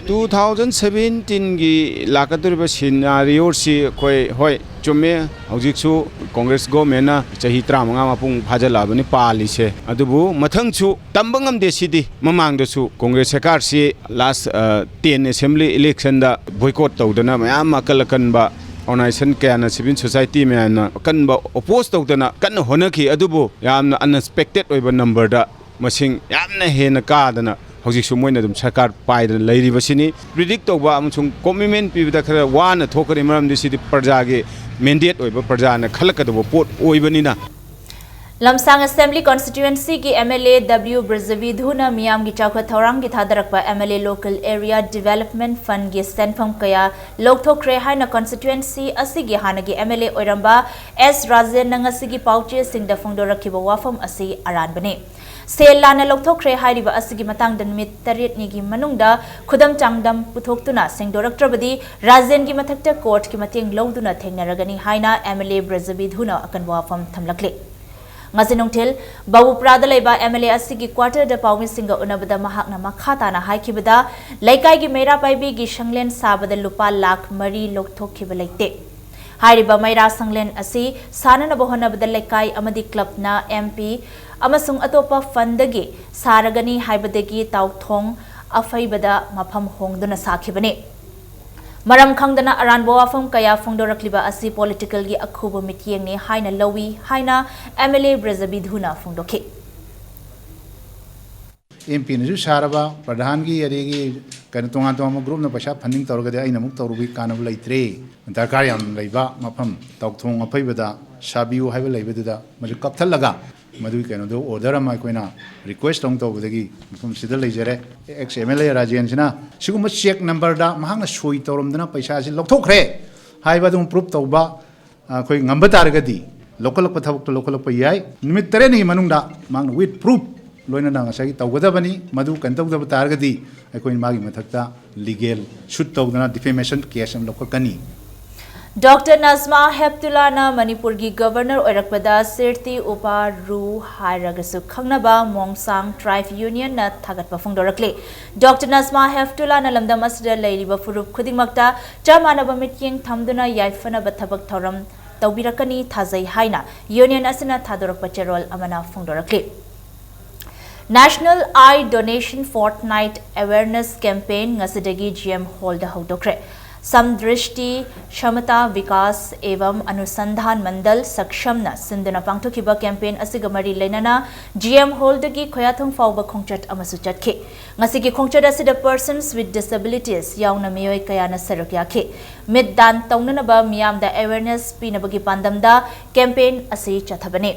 Two thousand seventeenꯒꯤ ꯂꯥꯛꯀꯗꯧꯔꯤꯕ scenarioꯁꯤ ꯑꯩꯈꯣꯏ, ꯍꯣꯏ, ꯆꯨꯝꯃꯦ, ꯍꯧꯖꯤꯛꯁꯨ Congress governmentꯅ ꯆꯍꯤ ꯇꯔꯥꯃꯉꯥ ꯃꯄꯨꯡ ꯐꯥꯖꯤꯜꯂꯛꯑꯕꯅꯤ ꯄꯥꯜꯂꯤꯁꯦ꯫ ꯑꯗꯨꯕꯨ ꯃꯊꯪꯁꯨ ꯇꯝꯕ ꯉꯝꯗꯦ꯫ ꯁꯤꯗꯤ ꯃꯃꯥꯡꯗꯁꯨ Congress ꯁꯔꯀꯥꯔꯁꯤ last, ꯑ, ten Assembly electionꯗ boycott ꯇꯧꯗꯅ ꯃꯌꯥꯝ ꯑꯀꯜ ꯑꯀꯟꯕ organization ꯀꯌꯥꯅ, civil society ꯃꯌꯥꯝꯅ ꯑꯀꯟꯕ oppose ꯇꯧꯗꯅ ꯀꯟꯅ ꯍꯣꯠꯅꯈꯤ꯫ ꯑꯗꯨꯕꯨ ꯌꯥꯝꯅ unexpected ꯑꯣꯏꯕ numberꯗ ꯃꯁꯤꯡ ꯌꯥꯝꯅ ꯍꯦꯟꯅ ꯀꯥꯗꯅ ꯍꯧꯖꯤꯛꯁꯨ ꯃꯣꯏꯅ ꯑꯗꯨꯝ ꯁꯔꯀꯥꯔ ꯄꯥꯏꯗꯅ ꯂꯩꯔꯤꯕꯁꯤꯅꯤ꯫ Predict ꯇꯧꯕ ꯑꯃꯁꯨꯡ commitment ꯄꯤꯕꯗ ꯈꯔ ꯋꯥꯅ ꯊꯣꯛꯀꯅꯤ, ꯃꯔꯝꯗꯤ ꯁꯤꯗꯤ ꯄ꯭ꯔꯖꯥꯒꯤ mandate ꯑꯣꯏꯕ, ꯄ꯭ꯔꯖꯥꯅ ꯈꯜꯂꯛꯀꯗꯧꯕ ꯄꯣꯠ ꯑꯣꯏꯕꯅꯤꯅ꯫ ꯂꯝꯁꯥꯡ Assembly Constituency ꯒꯤ M L A W ꯕ꯭ꯔꯖꯕꯤꯙꯨꯅ ꯃꯤꯌꯥꯝꯒꯤ ꯆꯥꯎꯈꯠ ꯊꯧꯔꯥꯡꯒꯤ ꯊꯥꯗꯔꯛꯄ M L A Local Area Development Fund ꯒꯤ ꯁꯦꯟꯐꯝ ꯀꯌꯥ ꯂꯧꯊꯣꯛꯈ꯭ꯔꯦ ꯍꯥꯏꯅ constituency ꯑꯁꯤꯒꯤ ꯍꯥꯟꯅꯒꯤ M L A ꯑꯣꯏꯔꯝꯕ S ꯔꯥꯖꯦꯟꯅ ꯉꯁꯤꯒꯤ ꯄꯥꯎꯆꯦꯁꯤꯡꯗ ꯐꯣꯡꯗꯣꯔꯛꯈꯤꯕ ꯋꯥꯐꯝ ꯑꯁꯤ ꯑꯔꯥꯟꯕꯅꯤ꯫ ꯁꯦꯜ ꯂꯥꯟꯅ ꯂꯧꯊꯣꯛꯈ꯭ꯔꯦ ꯍꯥꯏꯔꯤꯕ ꯑꯁꯤꯒꯤ ꯃꯇꯥꯡꯗ ꯅꯨꯃꯤꯠ ꯇꯔꯦꯠꯅꯤꯒꯤ ꯃꯅꯨꯡꯗ ꯈꯨꯗꯝ ꯆꯥꯡꯗꯝ ꯄꯨꯊꯣꯛꯇꯨꯅ ꯁꯦꯡꯗꯣꯔꯛꯇ꯭ꯔꯕꯗꯤ ꯔꯥꯖꯦꯟꯒꯤ ꯃꯊꯛꯇ court ꯀꯤ ꯃꯇꯦꯡ ꯂꯧꯗꯨꯅ ꯊꯦꯡꯅꯔꯒꯅꯤ ꯍꯥꯏꯅ M L A ꯕ꯭ꯔꯖꯕꯤꯙꯨꯅ ꯑꯀꯟꯕ ꯋꯥꯐꯝ ꯊꯝꯂꯛꯂꯤ꯫ ꯉꯁꯤ ꯅꯨꯡꯊꯤꯜ ꯕꯕꯨꯄꯨꯔꯥꯗ ꯂꯩꯕ M L A ꯑꯁꯤꯒꯤ quarter ꯗ ꯄꯥꯎꯃꯤꯁꯤꯡꯒ ꯎꯅꯕꯗ ꯃꯍꯥꯛꯅ ꯃꯈꯥ ꯇꯥꯅ ꯍꯥꯏꯈꯤꯕꯗ, ꯂꯩꯀꯥꯏꯒꯤ ꯃꯩꯔꯥ ꯄꯥꯏꯕꯤꯒꯤ ꯁꯪꯂꯦꯟ ꯁꯥꯕꯗ ꯂꯨꯄꯥ ꯂꯥꯈ ꯃꯔꯤ ꯂꯧꯊꯣꯛꯈꯤꯕ ꯂꯩꯇꯦ꯫ ꯍꯥꯏꯔꯤꯕ ꯃꯩꯔꯥ ꯁꯪꯂꯦꯟ ꯑꯁꯤ ꯁꯥꯅꯅꯕ ꯍꯣꯠꯅꯕꯗ ꯂꯩꯀꯥꯏ ꯑꯃꯗꯤ club ꯅ M P ꯑꯃꯁꯨꯡ ꯑꯇꯣꯞꯄ fund ꯗꯒꯤ ꯁꯥꯔꯒꯅꯤ ꯍꯥꯏꯕꯗꯒꯤ ꯇꯥꯎꯊꯣꯡ ꯑꯐꯩꯕꯗ ꯃꯐꯝ ꯍꯣꯡꯗꯨꯅ ꯁꯥꯈꯤꯕꯅꯤ꯫ ꯃꯔꯝ ꯈꯪꯗꯅ ꯑꯔꯥꯟꯕ ꯋꯥꯐꯝ ꯀꯌꯥ ꯐꯣꯡꯗꯣꯔꯛꯂꯤꯕ ꯑꯁꯤ political ꯒꯤ ꯑꯈꯨꯕ ꯃꯤꯠꯌꯦꯡꯅꯤ ꯍꯥꯏꯅ ꯂꯧꯏ ꯍꯥꯏꯅ M L A ꯕ꯭ꯔꯖꯕꯤꯙꯨꯅ ꯐꯣꯡꯗꯣꯛꯈꯤ꯫ M P ꯅꯁꯨ ꯁꯥꯔꯕ, ꯄ꯭ꯔꯙꯥꯟꯒꯤ ꯑꯗꯒꯤ ꯀꯩꯅꯣ ꯇꯣꯉꯥꯟ ꯇꯣꯉꯥꯟꯕ group ꯅ ꯄꯩꯁꯥ funding ꯇꯧꯔꯒꯗꯤ ꯑꯩꯅ ꯑꯃꯨꯛ ꯇꯧꯔꯨꯕꯒꯤ ꯀꯥꯟꯅꯕ ꯂꯩꯇ꯭ꯔꯦ꯫ ꯗꯔꯀꯥꯔ ꯌꯥꯝ ꯂꯩꯕ ꯃꯐꯝ ꯇꯥꯎꯊꯣꯡ ꯑꯐꯩꯕꯗ ꯁꯥꯕꯤꯌꯨ ꯍꯥꯏꯕ ꯂꯩꯕꯗꯨꯗ ꯃꯗꯨ ꯀꯛꯊꯠꯂꯒ ꯃꯗꯨꯒꯤ ꯀꯩꯅꯣꯗꯨ order ꯑꯃ ꯑꯩꯈꯣꯏꯅ request ꯑꯃꯨꯛ ꯇꯧꯕꯗꯒꯤ ꯃꯐꯝꯁꯤꯗ ꯂꯩꯖꯔꯦ꯫ Ex M L A ꯔꯥꯖꯦꯟꯁꯤꯅ ꯁꯤꯒꯨꯝꯕ cheque number ꯗ ꯃꯍꯥꯛꯅ ꯁꯣꯏ ꯇꯧꯔꯝꯗꯅ ꯄꯩꯁꯥꯁꯤ ꯂꯧꯊꯣꯛꯈ꯭ꯔꯦ ꯍꯥꯏꯕ ꯑꯗꯨꯝ proof ꯇꯧꯕ ꯑꯩꯈꯣꯏ ꯉꯝꯕ ꯇꯥꯔꯒꯗꯤ ꯂꯧꯈꯠꯂꯛꯄ ꯊꯕꯛꯇꯣ ꯂꯧꯈꯠꯂꯛꯄ ꯌꯥꯏ꯫ ꯅꯨꯃꯤꯠ ꯇꯔꯦꯠꯅꯤꯒꯤ ꯃꯅꯨꯡꯗ ꯃꯍꯥꯛꯅ with proof ꯂꯣꯏꯅꯅ ꯉꯁꯥꯏꯒꯤ ꯇꯧꯒꯗꯕꯅꯤ꯫ ꯃꯗꯨ ꯀꯩꯅꯣ ꯇꯧꯗꯕ ꯇꯥꯔꯒꯗꯤ ꯑꯩꯈꯣꯏꯅ ꯃꯥꯒꯤ ꯃꯊꯛꯇ legal suit ꯇꯧꯗꯅ defamation case ꯑꯃ ꯂꯧꯈꯠꯀꯅꯤ꯫ Doctor ꯅꯖꯃꯥ ꯍꯦꯞꯇꯨꯂꯥꯅ ꯃꯅꯤꯄꯨꯔꯒꯤ Governor ꯑꯣꯏꯔꯛꯄꯗ ꯁꯤꯔꯇꯤ ꯎꯄꯥ ꯔꯨ ꯍꯥꯏꯔꯒꯁꯨ ꯈꯪꯅꯕ ꯃꯣꯡꯁꯥꯡ Tribe Union ꯅ ꯊꯥꯒꯠꯄ ꯐꯣꯡꯗꯣꯔꯛꯂꯤ꯫ Doctor ꯅꯖꯃꯥ ꯍꯦꯞꯇꯨꯂꯥꯅ ꯂꯝꯗꯝ ꯑꯁꯤꯗ ꯂꯩꯔꯤꯕ ꯐꯨꯔꯨꯞ ꯈꯨꯗꯤꯡꯃꯛꯇ ꯆꯞ ꯃꯥꯟꯅꯕ ꯃꯤꯠꯌꯦꯡ ꯊꯝꯗꯨꯅ ꯌꯥꯏꯐꯅꯕ ꯊꯕꯛ ꯊꯧꯔꯝ ꯇꯧꯕꯤꯔꯛꯀꯅꯤ ꯊꯥꯖꯩ ꯍꯥꯏꯅ union ꯑꯁꯤꯅ ꯊꯥꯗꯣꯔꯛꯄ ꯆꯦꯔꯣꯜ ꯑꯃꯅ ꯐꯣꯡꯗꯣꯔꯛꯂꯤ꯫ National Eye Donation Fortnight Awareness Campaign ꯉꯁꯤꯗꯒꯤ G M Hall ꯗ ꯍꯧꯗꯣꯛꯈ꯭ꯔꯦ꯫ ꯁꯝꯗ꯭ꯔꯤꯁꯇꯤ ꯁꯃꯇꯥ ꯕꯤꯀꯥꯁ ꯑꯦꯕꯝ ꯑꯅꯨꯁꯟꯙꯥꯟ ꯃꯟꯗꯜ ꯁꯛꯁꯝꯅ ꯁꯤꯟꯗꯨꯅ ꯄꯥꯡꯊꯣꯛꯈꯤꯕ campaign ꯑꯁꯤꯒ ꯃꯔꯤ ꯂꯩꯅꯅ G M Hall ꯗꯒꯤ ꯈꯣꯌꯥꯊꯣꯡ ꯐꯥꯎꯕ ꯈꯣꯡꯆꯠ ꯑꯃꯁꯨ ꯆꯠꯈꯤ꯫ ꯉꯁꯤꯒꯤ ꯈꯣꯡꯆꯠ ꯑꯁꯤꯗ persons with disabilities ꯌꯥꯎꯅ ꯃꯤꯑꯣꯏ ꯀꯌꯥꯅ ꯁꯔꯨꯛ ꯌꯥꯈꯤ꯫ ꯃꯤꯠ ꯗꯥꯟ ꯇꯧꯅꯅꯕ ꯃꯤꯌꯥꯝꯗ awareness ꯄꯤꯅꯕꯒꯤ ꯄꯥꯟꯗꯝꯗ campaign ꯑꯁꯤ ꯆꯠꯊꯕꯅꯤ꯫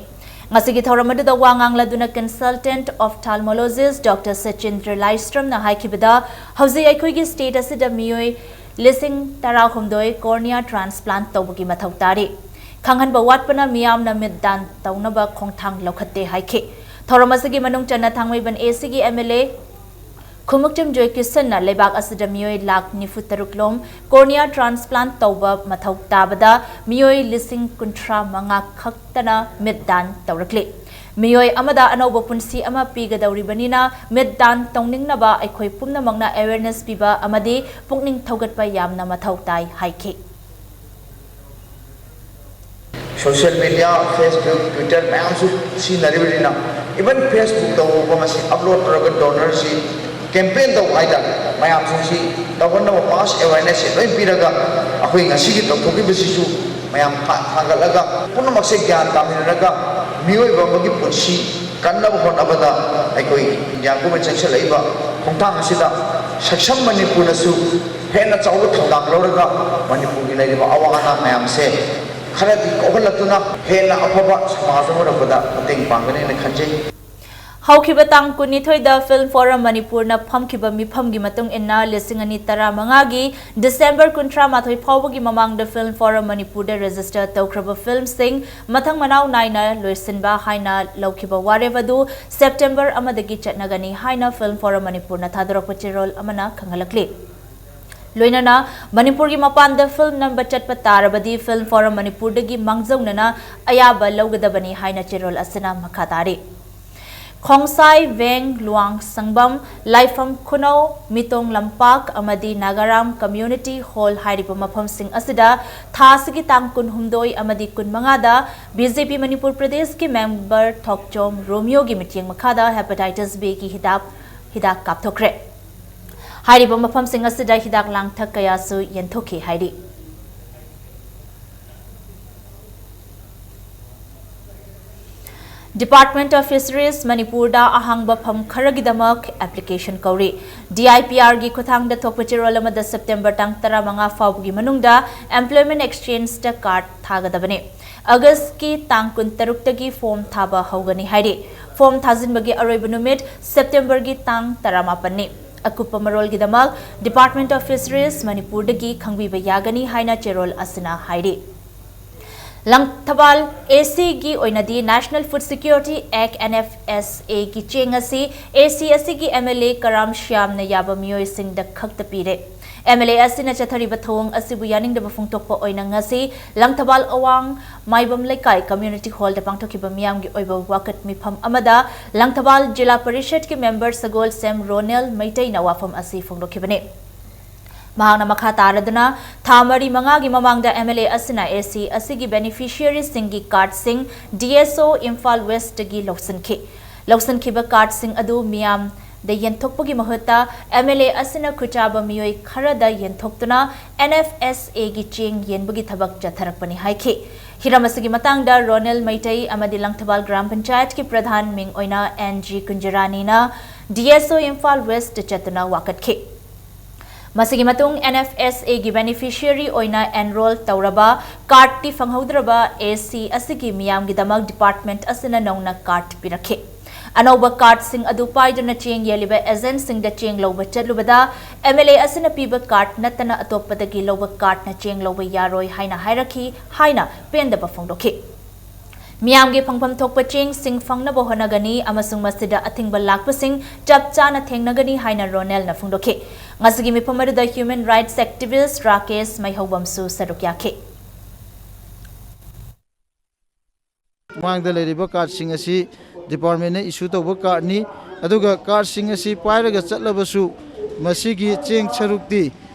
ꯉꯁꯤꯒꯤ ꯊꯧꯔꯝ ꯑꯗꯨꯗ ꯋꯥ ꯉꯥꯡꯂꯗꯨꯅ consultant ophthalmologist Doctor Sachindra Laishramꯅ ꯍꯥꯏꯈꯤꯕꯗ, ꯍꯧꯖꯤꯛ ꯑꯩꯈꯣꯏꯒꯤ state ꯑꯁꯤꯗ ꯃꯤꯑꯣꯏ ꯂꯤꯁꯤꯡ ꯇꯔꯥꯍꯨꯝꯗꯣꯏ cornea transplant ꯇꯧꯕꯒꯤ ꯃꯊꯧ ꯇꯥꯔꯤ꯫ ꯈꯪꯍꯟꯕ ꯋꯥꯠꯄꯅ ꯃꯤꯌꯥꯝꯅ ꯃꯤꯠ ꯗꯥꯟ ꯇꯧꯅꯕ ꯈꯣꯡꯊꯥꯡ ꯂꯧꯈꯠꯇꯦ ꯍꯥꯏꯈꯤ꯫ ꯊꯧꯔꯝ ꯑꯁꯤꯒꯤ ꯃꯅꯨꯡ ꯆꯟꯅ ꯊꯥꯡꯃꯩꯕꯟ ACꯒꯤ MLA ꯈꯨꯃꯨꯛꯆꯝ ꯖꯣꯏꯀꯤꯁꯟꯅ ꯂꯩꯕꯥꯛ ꯑꯁꯤꯗ ꯃꯤꯑꯣꯏ ꯂꯥꯈ ꯅꯤꯐꯨ ꯇꯔꯨꯛ ꯂꯣꯝ cornea transplant ꯇꯧꯕ ꯃꯊꯧ ꯇꯥꯕꯗ ꯃꯤꯑꯣꯏ ꯂꯤꯁꯤꯡ ꯀꯨꯟꯊ꯭ꯔꯥ ꯃꯉꯥ ꯈꯛꯇꯅ ꯃꯤꯠ ꯗꯥꯟ ꯇꯧꯔꯛꯂꯤ꯫ ꯃꯤꯑꯣꯏ ꯑꯃꯗ ꯑꯅꯧꯕ ꯄꯨꯟꯁꯤ ꯑꯃ ꯄꯤꯒꯗꯧꯔꯤꯕꯅꯤꯅ ꯃꯤꯠ ꯗꯥꯟ ꯇꯧꯅꯤꯡꯅꯕ ꯑꯩꯈꯣꯏ ꯄꯨꯝꯅꯃꯛꯅ awareness ꯄꯤꯕ ꯑꯃꯗꯤ ꯄꯨꯛꯅꯤꯡ ꯊꯧꯒꯠꯄ ꯌꯥꯝꯅ ꯃꯊꯧ ꯇꯥꯏ ꯍꯥꯏꯈꯤ꯫ Social media, Facebook, Twitter ꯃꯌꯥꯝꯁꯨ ꯁꯤꯖꯤꯟꯅꯔꯤꯕꯅꯤꯅ, even Facebook ꯇꯧꯕ ꯃꯁꯤ upload ꯇꯧꯔꯒ donorꯁꯤ campaign ꯇꯧꯕ ꯍꯥꯏꯇꯥꯔꯦ꯫ ꯃꯌꯥꯝꯁꯤꯡꯁꯤ ꯇꯧꯍꯟꯅꯕ mass awarenessꯁꯦ ꯂꯣꯏ ꯄꯤꯔꯒ, ꯑꯩꯈꯣꯏ ꯉꯁꯤꯒꯤ ꯇꯧꯊꯣꯛꯈꯤꯕꯁꯤꯁꯨ ꯃꯌꯥꯝ ꯊꯥ-, ꯊꯥꯒꯠꯂꯒ, ꯄꯨꯝꯅꯃꯛꯁꯦ ꯒ꯭ꯌꯥꯟ ꯇꯥꯃꯤꯟꯅꯔꯒ, ꯃꯤꯑꯣꯏꯕ ꯑꯃꯒꯤ ꯄꯨꯟꯁꯤ ꯀꯟꯅꯕ ꯍꯣꯠꯅꯕꯗ ꯑꯩꯈꯣꯏ India Government ꯆꯪꯁꯤꯜꯂꯛꯏꯕ ꯈꯣꯡꯊꯥꯡ ꯑꯁꯤꯗ ꯁꯛꯁꯝ ꯃꯅꯤꯄꯨꯔꯅꯁꯨ ꯍꯦꯟꯅ ꯆꯥꯎꯕ ꯊꯧꯗꯥꯡ ꯂꯧꯔꯒ, ꯃꯅꯤꯄꯨꯔꯒꯤ ꯂꯩꯔꯤꯕ ꯑꯋꯥ ꯑꯅꯥ ꯃꯌꯥꯝꯁꯦ ꯈꯔꯗꯤ ꯀꯣꯛꯍꯜꯂꯛꯇꯨꯅ ꯍꯦꯟꯅ ꯑꯐꯕ ꯁꯃꯥꯖ ꯑꯃ ꯑꯣꯏꯔꯛꯄꯗ ꯃꯇꯦꯡ ꯄꯥꯡꯒꯅꯤ ꯍꯥꯏꯅ ꯈꯟꯖꯩ꯫ ꯍꯧꯈꯤꯕ ꯇꯥꯡ ꯀꯨꯟꯅꯤꯊꯣꯏꯗ Film Forum ꯃꯅꯤꯄꯨꯔꯅ ꯐꯝꯈꯤꯕ ꯃꯤꯐꯝꯒꯤ ꯃꯇꯨꯡ ꯏꯟꯅ, ꯂꯤꯁꯤꯡ ꯑꯅꯤ ꯇꯔꯥꯃꯉꯥꯒꯤ December ꯀꯨꯟꯊ꯭ꯔꯥ ꯃꯥꯊꯣꯏ ꯐꯥꯎꯕꯒꯤ ꯃꯃꯥꯡꯗ Film Forum ꯃꯅꯤꯄꯨꯔꯗ register ꯇꯧꯈ꯭ꯔꯕ filmꯁꯤꯡ ꯃꯊꯪ ꯃꯅꯥꯎ ꯅꯥꯏꯅ ꯂꯣꯏꯁꯤꯟꯕ ꯍꯥꯏꯅ ꯂꯧꯈꯤꯕ ꯋꯥꯔꯦꯞ ꯑꯗꯨ September ꯑꯃꯗꯒꯤ ꯆꯠꯅꯒꯅꯤ ꯍꯥꯏꯅ Film Forum ꯃꯅꯤꯄꯨꯔꯅ ꯊꯥꯗꯣꯔꯛꯄ ꯆꯦꯔꯣꯜ ꯑꯃꯅ ꯈꯪꯍꯜꯂꯛꯂꯤ꯫ ꯂꯣꯏꯅꯅ ꯃꯅꯤꯄꯨꯔꯒꯤ ꯃꯄꯥꯟꯗ film ꯅꯝꯕ ꯆꯠꯄ ꯇꯥꯔꯕꯗꯤ Film Forum ꯃꯅꯤꯄꯨꯔꯗꯒꯤ ꯃꯥꯡꯖꯧꯅꯅ ꯑꯌꯥꯕ ꯂꯧꯒꯗꯕꯅꯤ ꯍꯥꯏꯅ ꯆꯦꯔꯣꯜ ꯑꯁꯤꯅ ꯃꯈꯥ ꯇꯥꯔꯤ꯫ ꯈꯣꯡꯁꯥꯏ, ꯚꯦꯡ, ꯂꯨꯋꯥꯡ ꯁꯪꯕꯝ, ꯂꯥꯏꯐꯝ ꯈꯨꯅꯧ, ꯃꯤꯇꯣꯡ ꯂꯝꯄꯥꯛ ꯑꯃꯗꯤ ꯅꯥꯒꯥꯔꯥꯝ Community Hall ꯍꯥꯏꯔꯤꯕ ꯃꯐꯝꯁꯤꯡ ꯑꯁꯤꯗ ꯊꯥ ꯑꯁꯤꯒꯤ ꯇꯥꯡ ꯀꯨꯟꯍꯨꯝꯗꯣꯏ ꯑꯃꯗꯤ ꯀꯨꯟꯃꯉꯥꯗ BJP ꯃꯅꯤꯄꯨꯔ ꯄ꯭ꯔꯗꯦꯁꯀꯤ member ꯊꯣꯛꯆꯣꯝ ꯔꯣꯃꯤꯌꯣꯒꯤ ꯃꯤꯠꯌꯦꯡ ꯃꯈꯥꯗ hepatitis Bꯒꯤ ꯍꯤꯗꯥꯛ, ꯍꯤꯗꯥꯛ ꯀꯥꯞꯊꯣꯛꯈ꯭ꯔꯦ꯫ ꯍꯥꯏꯔꯤꯕ ꯃꯐꯝꯁꯤꯡ ꯑꯁꯤꯗ ꯍꯤꯗꯥꯛ ꯂꯥꯡꯊꯛ ꯀꯌꯥꯁꯨ ꯌꯦꯟꯊꯣꯛꯈꯤ ꯍꯥꯏꯔꯤ꯫ Department of Fisheries ꯃꯅꯤꯄꯨꯔꯗ ꯑꯍꯥꯡꯕ ꯐꯝ ꯈꯔꯒꯤꯗꯃꯛ application ꯀꯧꯔꯤ꯫ DIPRꯒꯤ ꯈꯨꯠꯊꯥꯡꯗ ꯊꯣꯛꯄ ꯆꯦꯔꯣꯜ ꯑꯃꯗ September ꯇꯥꯡ ꯇꯔꯥꯃꯉꯥ ꯐꯥꯎꯕꯒꯤ ꯃꯅꯨꯡꯗ employment exchangeꯇ card ꯊꯥꯒꯗꯕꯅꯤ꯫ ꯑꯥꯒꯁꯀꯤ ꯇꯥꯡ ꯀꯨꯟꯇꯔꯨꯛꯇꯒꯤ ꯐꯣꯝ ꯊꯥꯕ ꯍꯧꯒꯅꯤ ꯍꯥꯏꯔꯤ꯫ ꯐꯣꯝ ꯊꯥꯖꯤꯟꯕꯒꯤ ꯑꯔꯣꯏꯕ ꯅꯨꯃꯤꯠ ꯁꯦꯞꯇꯦꯝꯕꯔꯒꯤ ꯇꯥꯡ ꯇꯔꯥꯃꯥꯄꯟꯅꯤ꯫ ꯑꯀꯨꯞꯄ ꯃꯔꯣꯜꯒꯤꯗꯃꯛ Department of Fisheries ꯃꯅꯤꯄꯨꯔꯗꯒꯤ ꯈꯪꯕꯤꯕ ꯌꯥꯒꯅꯤ ꯍꯥꯏꯅ ꯆꯦꯔꯣꯜ ꯑꯁꯤꯅ ꯍꯥꯏꯔꯤ꯫ ꯂꯪꯊꯕꯥꯜ ꯑꯦ ꯁꯤꯒꯤ ꯑꯣꯏꯅꯗꯤ National Food Security Act, N F S A ꯒꯤ ꯆꯦꯡ ꯑꯁꯤ ꯑꯦ ꯁꯤ ꯑꯁꯤꯒꯤ M L A ꯀꯔꯥꯝ ꯁ꯭ꯌꯥꯝꯅ ꯌꯥꯕ ꯃꯤꯑꯣꯏꯁꯤꯡꯗ ꯈꯛꯇ ꯄꯤꯔꯦ꯫ M L A ꯑꯁꯤꯅ ꯆꯠꯊꯔꯤꯕ ꯊꯧꯑꯣꯡ ꯑꯁꯤꯕꯨ ꯌꯥꯅꯤꯡꯗꯕ ꯐꯣꯡꯗꯣꯛꯄ ꯑꯣꯏꯅ ꯉꯁꯤ ꯂꯪꯊꯕꯥꯜ ꯑꯋꯥꯡ ꯃꯥꯏꯕꯝ ꯂꯩꯀꯥꯏ Community Hallꯗ ꯄꯥꯡꯊꯣꯛꯈꯤꯕ ꯃꯤꯌꯥꯝꯒꯤ ꯑꯣꯏꯕ ꯋꯥꯀꯠ ꯃꯤꯐꯝ ꯑꯃꯗ ꯂꯪꯊꯕꯥꯜ ꯖꯤꯂꯥ ꯄꯔꯤꯁꯠꯀꯤ ꯃꯦꯝꯕꯔ ꯁꯒꯣꯜꯁꯦꯝ ꯔꯣꯅꯦꯜ ꯃꯩꯇꯩꯅ ꯋꯥꯐꯝ ꯑꯁꯤ ꯐꯣꯡꯗꯣꯛꯈꯤꯕꯅꯤ꯫ ꯃꯍꯥꯛꯅ ꯃꯈꯥ ꯇꯥꯔꯗꯨꯅ ꯊꯥ ꯃꯔꯤ ꯃꯉꯥꯒꯤ ꯃꯃꯥꯡꯗ M L A ꯑꯁꯤꯅ ꯑꯦ ꯁꯤ ꯑꯁꯤꯒꯤ ꯕꯦꯅꯤꯐꯤꯁꯤꯌꯔꯤꯁꯤꯡꯒꯤ ꯀꯥꯔꯗꯁꯤꯡ D S O ꯏꯝꯐꯥꯜ ꯋꯦꯁ꯭ꯠꯇꯒꯤ ꯂꯧꯁꯤꯟꯈꯤ꯫ ꯂꯧꯁꯤꯟꯈꯤꯕ ꯀꯥꯔꯗꯁꯤꯡ ꯑꯗꯨ ꯃꯤꯌꯥꯝꯗ ꯌꯦꯟꯊꯣꯛꯄꯒꯤ ꯃꯍꯨꯠꯇ M L A ꯑꯁꯤꯅ ꯈꯨꯠꯆꯥꯕ ꯃꯤꯑꯣꯏ ꯈꯔꯗ ꯌꯦꯟꯊꯣꯛꯇꯨꯅ N F S Aꯒꯤ ꯆꯦꯡ ꯌꯦꯟꯕꯒꯤ ꯊꯕꯛ ꯆꯠꯊꯔꯛꯄꯅꯤ ꯍꯥꯏꯈꯤ꯫ ꯍꯤꯔꯝ ꯑꯁꯤꯒꯤ ꯃꯇꯥꯡꯗ ꯔꯣꯅꯦꯜ ꯃꯩꯇꯩ ꯑꯃꯗꯤ ꯂꯪꯊꯕꯥꯜ ꯒ꯭ꯔꯥꯝ ꯄꯟꯆꯥꯌꯠꯀꯤ ꯄ꯭ꯔꯙꯥꯟ ꯃꯤꯡ ꯑꯣꯏꯅ N G ꯀꯨꯟꯖꯔꯥꯅꯤꯅ D S O Imphal ꯋꯦꯁ꯭ꯠꯇ ꯆꯠꯇꯨꯅ ꯋꯥꯀꯠꯈꯤ꯫ ꯃꯁꯤꯒꯤ ꯃꯇꯨꯡ N F S Aꯒꯤ ꯕꯦꯅꯤꯐꯤꯁꯤꯌꯔꯤ ꯑꯣꯏꯅ ꯑꯦꯟꯔꯣꯜ ꯇꯧꯔꯕ ꯀꯥꯔꯗꯇꯤ ꯐꯪꯍꯧꯗ꯭ꯔꯕ ꯑꯦ ꯁꯤ ꯑꯁꯤꯒꯤ ꯃꯤꯌꯥꯝꯒꯤꯗꯃꯛ ꯗꯤꯄꯥꯔꯠꯃꯦꯟꯠ ꯑꯁꯤꯅ ꯅꯧꯅ ꯀꯥꯔꯗ ꯄꯤꯔꯛꯈꯤ꯫ ꯑꯅꯧꯕ ꯀꯥꯔꯗꯁꯤꯡ ꯑꯗꯨ ꯄꯥꯏꯗꯨꯅ ꯆꯦꯡ ꯌꯦꯜꯂꯤꯕ ꯑꯦꯖꯦꯟꯠꯁꯤꯡꯗ ꯆꯦꯡ ꯂꯧꯕ ꯆꯠꯂꯨꯕꯗ M L A ꯑꯁꯤꯅ ꯄꯤꯕ ꯀꯥꯔꯗ ꯅꯠꯇꯅ ꯑꯇꯣꯞꯄꯗꯒꯤ ꯂꯧꯕ ꯀꯥꯔꯗꯅ ꯆꯦꯡ ꯂꯧꯕ ꯌꯥꯔꯣꯏ ꯍꯥꯏꯅ ꯍꯥꯏꯔꯛꯈꯤ ꯍꯥꯏꯅ ꯄꯦꯟꯗꯕ ꯐꯣꯡꯗꯣꯛꯈꯤ꯫ ꯃꯤꯌꯥꯝꯒꯤ ꯐꯪꯐꯝ ꯊꯣꯛꯄ ꯆꯦꯡꯁꯤꯡ ꯐꯪꯅꯕ ꯍꯣꯠꯅꯒꯅꯤ ꯑꯃꯁꯨꯡ ꯃꯁꯤꯗ ꯑꯊꯤꯡꯕ ꯂꯥꯛꯄꯁꯤꯡ ꯆꯞ ꯆꯥꯅ ꯊꯦꯡꯅꯒꯅꯤ ꯍꯥꯏꯅ ꯔꯣꯅꯦꯜꯅ ꯐꯣꯡꯗꯣꯛꯈꯤ꯫ ꯉꯁꯤꯒꯤ ꯃꯤꯐꯝ ꯑꯗꯨꯗ ꯍ꯭ꯌꯨꯃꯦꯟ ꯔꯥꯏꯠꯁ ꯑꯦꯛꯇꯤꯚꯤꯁ꯭ꯠ ꯔꯥꯀꯦꯁ ꯃꯩꯍꯧꯕꯝꯁꯨ ꯁꯔꯨꯛ ꯌꯥꯈꯤ꯫ ꯃꯥꯡꯗ ꯂꯩꯔꯤꯕ ꯀꯥꯔꯗꯁꯤꯡ ꯑꯁꯤ ꯗꯤꯄꯥꯔꯠꯃꯦꯟꯅ ꯏꯁꯨ ꯇꯧꯕ ꯀꯥꯔꯗꯅꯤ꯫ ꯑꯗꯨꯒ ꯀꯥꯔꯗꯁꯤꯡ ꯑꯁꯤ ꯄꯥꯏꯔꯒ ꯆꯠꯂꯕꯁꯨ ꯃꯁꯤꯒꯤ ꯆꯦꯡ ꯁꯔꯨꯛꯇꯤ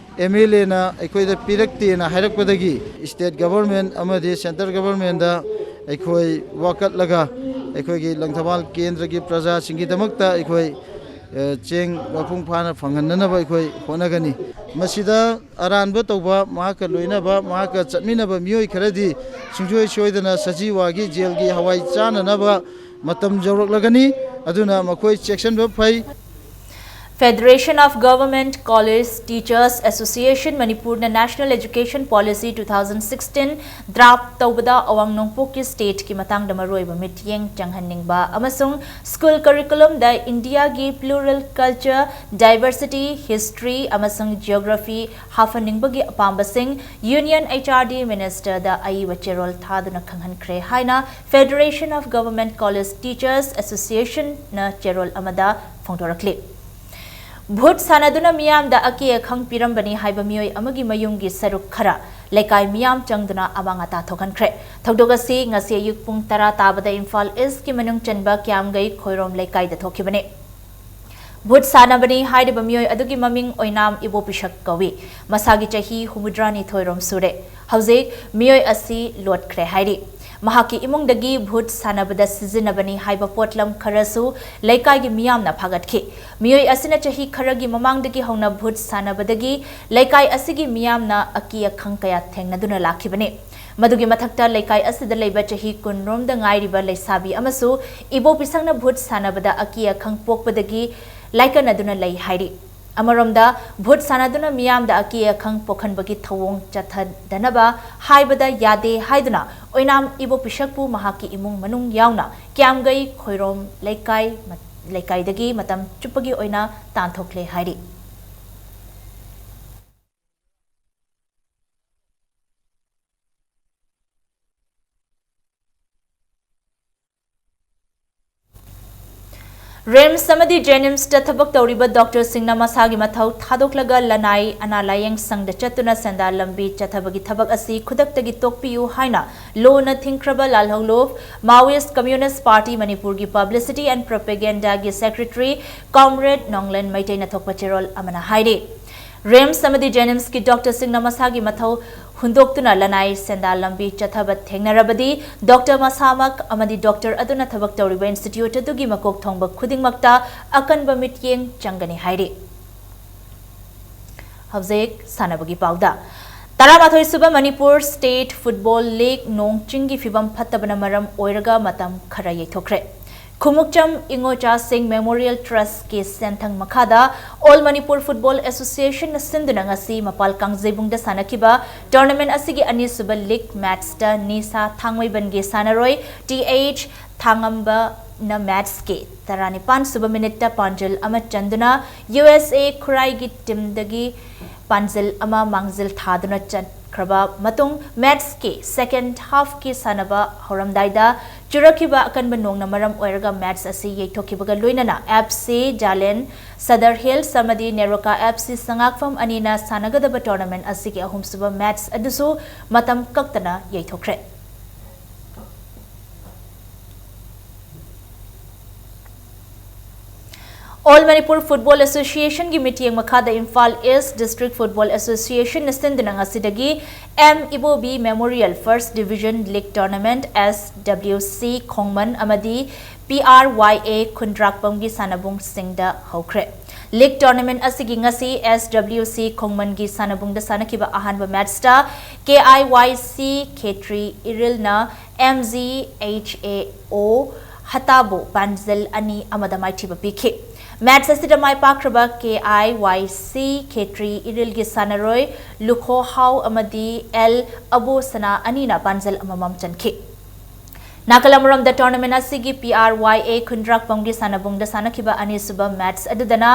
M L Aꯅ ꯑꯩꯈꯣꯏꯗ ꯄꯤꯔꯛꯇꯦꯅ ꯍꯥꯏꯔꯛꯄꯗꯒꯤ ꯁ꯭ꯇꯦꯠ ꯒꯚꯔꯟꯃꯦꯟꯠ ꯑꯃꯗꯤ ꯁꯦꯟꯇ꯭ꯔꯦꯜ ꯒꯚꯔꯟꯃꯦꯟꯠꯗ ꯑꯩꯈꯣꯏ ꯋꯥꯀꯠꯂꯒ ꯑꯩꯈꯣꯏꯒꯤ ꯂꯪꯊꯕꯥꯜ ꯀꯦꯟꯗ꯭ꯔꯒꯤ ꯄ꯭ꯔꯖꯥꯁꯤꯡꯒꯤꯗꯃꯛꯇ ꯑꯩꯈꯣꯏ ꯆꯦꯡ ꯃꯄꯨꯡ ꯐꯥꯅ ꯐꯪꯍꯟꯅꯅꯕ ꯑꯩꯈꯣꯏ ꯍꯣꯠꯅꯒꯅꯤ꯫ ꯃꯁꯤꯗ ꯑꯔꯥꯟꯕ ꯇꯧꯕ, ꯃꯍꯥꯛꯀ ꯂꯣꯏꯅꯕ, ꯃꯍꯥꯛꯀ ꯆꯠꯃꯤꯟꯅꯕ ꯃꯤꯑꯣꯏ ꯈꯔꯗꯤ ꯁꯨꯡꯁꯣꯏ ꯁꯣꯏꯗꯅ ꯁꯖꯤꯋꯥꯒꯤ ꯖꯦꯜꯒꯤ ꯍꯋꯥꯏ ꯆꯥꯅꯅꯕ ꯃꯇꯝ ꯌꯧꯔꯛꯂꯒꯅꯤ꯫ ꯑꯗꯨꯅ ꯃꯈꯣꯏ ꯆꯦꯛꯁꯤꯟꯕ ꯐꯩ꯫ Federation of Government College Teachers Association ꯃꯅꯤꯄꯨꯔꯅ National Education Policy two thousand sixteen draft ꯇꯧꯕꯗ ꯑꯋꯥꯡ ꯅꯣꯡꯄꯣꯛꯀꯤ stateꯀꯤ ꯃꯇꯥꯡꯗ ꯃꯔꯨꯑꯣꯏꯕ ꯃꯤꯠꯌꯦꯡ ꯆꯪꯍꯟꯅꯤꯡꯕ ꯑꯃꯁꯨꯡ school curriculumꯗ ꯏꯟꯗꯤꯌꯥꯒꯤ plural culture, diversity, history ꯑꯃꯁꯨꯡ geography ꯍꯥꯞꯍꯟꯅꯤꯡꯕꯒꯤ ꯑꯄꯥꯝꯕꯁꯤꯡ Union H R D ministerꯗ ꯑꯏꯕ ꯆꯦꯔꯣꯜ ꯊꯥꯗꯨꯅ ꯈꯪꯍꯟꯈ꯭ꯔꯦ ꯍꯥꯏꯅ Federation of Government College Teachers Associationꯅ ꯆꯦꯔꯣꯜ ꯑꯃꯗ ꯐꯣꯡꯗꯣꯔꯛꯂꯤ꯫ ꯚꯨꯠ ꯁꯥꯟꯅꯗꯨꯅ ꯃꯤꯌꯥꯝꯗ ꯑꯀꯤ ꯑꯈꯪ ꯄꯤꯔꯝꯕꯅꯤ ꯍꯥꯏꯕ ꯃꯤꯑꯣꯏ ꯑꯃꯒꯤ ꯃꯌꯨꯝꯒꯤ ꯁꯔꯨꯛ ꯈꯔ ꯂꯩꯀꯥꯏ ꯃꯤꯌꯥꯝ ꯆꯪꯗꯨꯅ ꯑꯃꯥꯡ ꯑꯇꯥ ꯊꯣꯛꯍꯟꯈ꯭ꯔꯦ꯫ ꯊꯧꯗꯣꯛ ꯑꯁꯤ ꯉꯁꯤ ꯑꯌꯨꯛ ꯄꯨꯡ ꯇꯔꯥ ꯇꯥꯕꯗ ꯏꯝꯐꯥꯜ Eastꯀꯤ ꯃꯅꯨꯡ ꯆꯟꯕ ꯀ꯭ꯌꯥꯝꯒꯩ ꯈꯣꯏꯔꯣꯝ ꯂꯩꯀꯥꯏꯗ ꯊꯣꯛꯈꯤꯕꯅꯤ꯫ ꯚꯨꯠ ꯁꯥꯟꯅꯕꯅꯤ ꯍꯥꯏꯔꯤꯕ ꯃꯤꯑꯣꯏ ꯑꯗꯨꯒꯤ ꯃꯃꯤꯡ ꯑꯣꯏꯅꯥꯝ ꯏꯕꯣꯄꯤꯁꯛ ꯀꯧꯏ꯫ ꯃꯁꯥꯒꯤ ꯆꯍꯤ ꯍꯨꯝꯐꯨꯇꯔꯥꯅꯤꯊꯣꯏ ꯔꯣꯝ ꯁꯨꯔꯦ꯫ ꯍꯧꯖꯤꯛ ꯃꯤꯑꯣꯏ ꯑꯁꯤ ꯂꯣꯠꯈ꯭ꯔꯦ ꯍꯥꯏꯔꯤ꯫ ꯃꯍꯥꯛꯀꯤ ꯏꯃꯨꯡꯗꯒꯤ ꯚꯨꯠ ꯁꯥꯟꯅꯕꯗ ꯁꯤꯖꯤꯟꯅꯕꯅꯤ ꯍꯥꯏꯕ ꯄꯣꯠꯂꯝ ꯈꯔꯁꯨ ꯂꯩꯀꯥꯏꯒꯤ ꯃꯤꯌꯥꯝꯅ ꯐꯥꯒꯠꯈꯤ꯫ ꯃꯤꯑꯣꯏ ꯑꯁꯤꯅ ꯆꯍꯤ ꯈꯔꯒꯤ ꯃꯃꯥꯡꯗꯒꯤ ꯍꯧꯅ ꯚꯨꯠ ꯁꯥꯟꯅꯕꯗꯒꯤ ꯂꯩꯀꯥꯏ ꯑꯁꯤꯒꯤ ꯃꯤꯌꯥꯝꯅ ꯑꯀꯤ ꯑꯈꯪ ꯀꯌꯥ ꯊꯦꯡꯅꯗꯨꯅ ꯂꯥꯛꯈꯤꯕꯅꯤ꯫ ꯃꯗꯨꯒꯤ ꯃꯊꯛꯇ ꯂꯩꯀꯥꯏ ꯑꯁꯤꯗ ꯂꯩꯕ ꯆꯍꯤ ꯀꯨꯟ ꯔꯣꯝꯗ ꯉꯥꯏꯔꯤꯕ ꯂꯩꯁꯥꯕꯤ ꯑꯃꯁꯨ ꯏꯕꯣꯄꯤꯁꯛꯅ ꯚꯨꯠ ꯁꯥꯟꯅꯕꯗ ꯑꯀꯤ ꯑꯈꯪ ꯄꯣꯛꯄꯗꯒꯤ ꯂꯥꯏꯀꯠꯅꯗꯨꯅ ꯂꯩ ꯍꯥꯏꯔꯤ꯫ ꯑꯃꯔꯣꯝꯗ, ꯚꯨꯠ ꯁꯥꯟꯅꯗꯨꯅ ꯃꯤꯌꯥꯝꯗ ꯑꯀꯤ ꯑꯈꯪ ꯄꯣꯛꯍꯟꯕꯒꯤ ꯊꯧꯑꯣꯡ ꯆꯠꯊꯗꯅꯕ ꯍꯥꯏꯕꯗ ꯌꯥꯗꯦ ꯍꯥꯏꯗꯨꯅ ꯑꯣꯏꯅꯥꯝ ꯏꯕꯣꯄꯤꯁꯛꯄꯨ ꯃꯍꯥꯛꯀꯤ ꯏꯃꯨꯡ ꯃꯅꯨꯡ ꯌꯥꯎꯅ ꯀ꯭ꯌꯥꯝꯒꯩ ꯈꯣꯏꯔꯣꯝ ꯂꯩꯀꯥꯏ, ꯂꯩꯀꯥꯏꯗꯒꯤ ꯃꯇꯝ ꯆꯨꯞꯄꯒꯤ ꯑꯣꯏꯅ ꯇꯥꯟꯊꯣꯛꯂꯦ ꯍꯥꯏꯔꯤ꯫ ꯔꯤꯝꯁ ꯑꯃꯗꯤ ꯖꯦꯅꯤꯝꯁꯇ ꯊꯕꯛ ꯇꯧꯔꯤꯕ ꯗꯣꯛꯇꯔꯁꯤꯡꯅ ꯃꯁꯥꯒꯤ ꯃꯊꯧ ꯊꯥꯗꯣꯛꯂꯒ ꯂꯅꯥꯏ ꯑꯅꯥ ꯂꯥꯌꯦꯡ ꯁꯪꯗ ꯆꯠꯇꯨꯅ ꯁꯦꯟꯗꯥꯟ ꯂꯝꯕꯤ ꯆꯠꯊꯕꯒꯤ ꯊꯕꯛ ꯑꯁꯤ ꯈꯨꯗꯛꯇꯒꯤ ꯇꯣꯛꯄꯤꯌꯨ ꯍꯥꯏꯅ ꯂꯨꯅ ꯊꯤꯡꯈ꯭ꯔꯕ ꯂꯥꯜꯍꯧꯂꯨꯞ Maoist Communist Party ꯃꯅꯤꯄꯨꯔꯒꯤ Publicity and Propagandaꯒꯤ Secretary Comrade ꯅꯣꯡꯂꯦꯟ ꯃꯩꯇꯩꯅ ꯊꯣꯛꯄ ꯆꯦꯔꯣꯜ ꯑꯃꯅ ꯍꯥꯏꯔꯤ꯫ ꯔꯤꯝꯁ ꯑꯃꯗꯤ ꯖꯦꯅꯤꯝꯁꯀꯤ ꯗꯣꯛꯇꯔꯁꯤꯡꯅ ꯃꯁꯥꯒꯤ ꯃꯊꯧ ꯍꯨꯟꯗꯣꯛꯇꯨꯅ ꯂꯅꯥꯏ ꯁꯦꯟꯗꯥꯟ ꯂꯝꯕꯤ ꯆꯠꯊꯕ ꯊꯦꯡꯅꯔꯕꯗꯤ ꯗꯣꯛꯇꯔ ꯃꯁꯥꯃꯛ ꯑꯃꯗꯤ ꯗꯣꯛꯇꯔ ꯑꯗꯨꯅ ꯊꯕꯛ ꯇꯧꯔꯤꯕ ꯏꯟꯁꯇꯤꯇ꯭ꯌꯨꯠ ꯑꯗꯨꯒꯤ ꯃꯀꯣꯛ ꯊꯣꯡꯕ ꯈꯨꯗꯤꯡꯃꯛꯇ ꯑꯀꯟꯕ ꯃꯤꯠꯌꯦꯡ ꯆꯪꯒꯅꯤ ꯍꯥꯏꯔꯤ꯫ ꯍꯧꯖꯤꯛ ꯁꯥꯟꯅꯕꯒꯤ ꯄꯥꯎꯗ꯫ ꯇꯔꯥꯃꯥꯊꯣꯏ ꯁꯨꯕ ꯃꯅꯤꯄꯨꯔ State Football League ꯅꯣꯡ ꯆꯤꯡꯒꯤ ꯐꯤꯕꯝ ꯐꯠꯇꯕꯅ ꯃꯔꯝ ꯑꯣꯏꯔꯒ ꯃꯇꯝ ꯈꯔ ꯌꯩꯊꯣꯛꯈ꯭ꯔꯦ꯫ ꯈꯨꯃꯨꯛꯆꯝ ꯏꯉꯣꯆꯥꯁꯤꯡ Memorial Trust ꯀꯤ ꯁꯦꯟꯊꯪ ꯃꯈꯥꯗ All Manipur Football Association ꯅ ꯁꯤꯟꯗꯨꯅ ꯉꯁꯤ ꯃꯄꯥꯜ ꯀꯥꯡꯖꯩꯕꯨꯡꯗ ꯁꯥꯟꯅꯈꯤꯕ tournament ꯑꯁꯤꯒꯤ ꯑꯅꯤꯁꯨꯕ league match ꯇ ꯅꯤꯁꯥ ꯊꯥꯡꯃꯩꯕꯟꯒꯤ ꯁꯥꯟꯅꯔꯣꯏ ꯇꯤ ꯑꯩꯆ ꯊꯥꯡꯉꯝꯕꯅ match ꯀꯤ ꯇꯔꯥꯅꯤꯄꯥꯟ ꯁꯨꯕ minute ꯇ ꯄꯥꯟꯖꯜ ꯑꯃ ꯆꯟꯗꯨꯅ ꯌꯨ ꯑꯦꯁ ꯑꯦ ꯈꯨꯔꯥꯏꯒꯤ team ꯗꯒꯤ ꯄꯥꯟꯖꯜ ꯑꯃ ꯃꯥꯡꯖꯤꯜ ꯊꯥꯗꯨꯅ ꯆꯠꯈ꯭ꯔꯕ ꯃꯇꯨꯡ, match ꯀꯤ second half ꯀꯤ ꯁꯥꯟꯅꯕ ꯍꯧꯔꯝꯗꯥꯏꯗ ꯆꯨꯔꯛꯈꯤꯕ ꯑꯀꯟꯕ ꯅꯣꯡꯅ ꯃꯔꯝ ꯑꯣꯏꯔꯒ match ꯑꯁꯤ ꯌꯩꯊꯣꯛꯈꯤꯕꯒ ꯂꯣꯏꯅꯅ ꯑꯦꯐ ꯁꯤ ꯖꯥꯂꯦꯟ ꯁꯗꯔ ꯍꯤꯜꯁ ꯑꯃꯗꯤ ꯅꯦꯔꯣꯀꯥ ꯑꯦꯐ ꯁꯤ ꯁꯉꯥꯛꯐꯝ ꯑꯅꯤꯅ ꯁꯥꯟꯅꯒꯗꯕ tournament ꯑꯁꯤꯒꯤ ꯑꯍꯨꯝꯁꯨꯕ match ꯑꯗꯨꯁꯨ ꯃꯇꯝ ꯀꯛꯇꯅ ꯌꯩꯊꯣꯛꯈ꯭ꯔꯦ꯫ All Manipur Football Association ꯒꯤ ꯃꯤꯠꯌꯦꯡ ꯃꯈꯥꯗ Imphal East District Football Association ꯅ ꯁꯤꯟꯗꯨꯅ ꯉꯁꯤꯗꯒꯤ M Ibobi Memorial First Division League Tournament, S W C ꯈꯣꯡꯃꯟ ꯑꯃꯗꯤ ꯄꯤ ꯑꯥꯔ ꯋꯥꯏ ꯑꯦ ꯈꯨꯟꯗ꯭ꯔꯥꯛꯄꯝꯒꯤ ꯁꯥꯟꯅꯕꯨꯡꯁꯤꯡꯗ ꯍꯧꯈ꯭ꯔꯦ꯫ League tournament ꯑꯁꯤꯒꯤ ꯉꯁꯤ ꯑꯦꯁ ꯗꯕ꯭ꯂꯤꯎ ꯁꯤ ꯈꯣꯡꯃꯟꯒꯤ ꯁꯥꯟꯅꯕꯨꯡꯗ ꯁꯥꯟꯅꯈꯤꯕ ꯑꯍꯥꯟꯕ match ꯇ ꯀꯦ ꯑꯥꯏ ꯋꯥꯏ ꯁꯤ ꯈꯦꯇ꯭ꯔꯤ ꯏꯔꯤꯜꯅ ꯑꯦꯝ ꯖꯤ ꯑꯩꯆ ꯑꯦ ꯑꯣ ꯍꯇꯥꯕꯨ ꯄꯥꯟꯖꯜ ꯑꯅꯤ ꯑꯃꯗ ꯃꯥꯏꯊꯤꯕ ꯄꯤꯈꯤ꯫ Match ꯑꯁꯤꯗ ꯃꯥꯏ ꯄꯥꯛꯈ꯭ꯔꯕ ꯀꯦ ꯑꯥꯏ ꯋꯥꯏ ꯁꯤ ꯈꯦꯇ꯭ꯔꯤ ꯏꯔꯤꯜꯒꯤ ꯁꯥꯟꯅꯔꯣꯏ ꯂꯨꯈꯣꯍꯥꯎ ꯑꯃꯗꯤ ꯑꯦꯜ ꯑꯕꯣꯁꯅꯥ ꯑꯅꯤꯅ ꯄꯥꯟꯖꯜ ꯑꯃꯃꯝ ꯆꯟꯈꯤ꯫ ꯅꯥꯀꯜ ꯑꯃꯔꯣꯝꯗ tournament ꯑꯁꯤꯒꯤ ꯄꯤ ꯑꯥꯔ ꯋꯥꯏ ꯑꯦ ꯈꯨꯟꯗ꯭ꯔꯥꯛꯄꯝꯒꯤ ꯁꯥꯟꯅꯕꯨꯡꯗ ꯁꯥꯟꯅꯈꯤꯕ ꯑꯅꯤꯁꯨꯕ match ꯑꯗꯨꯗꯅ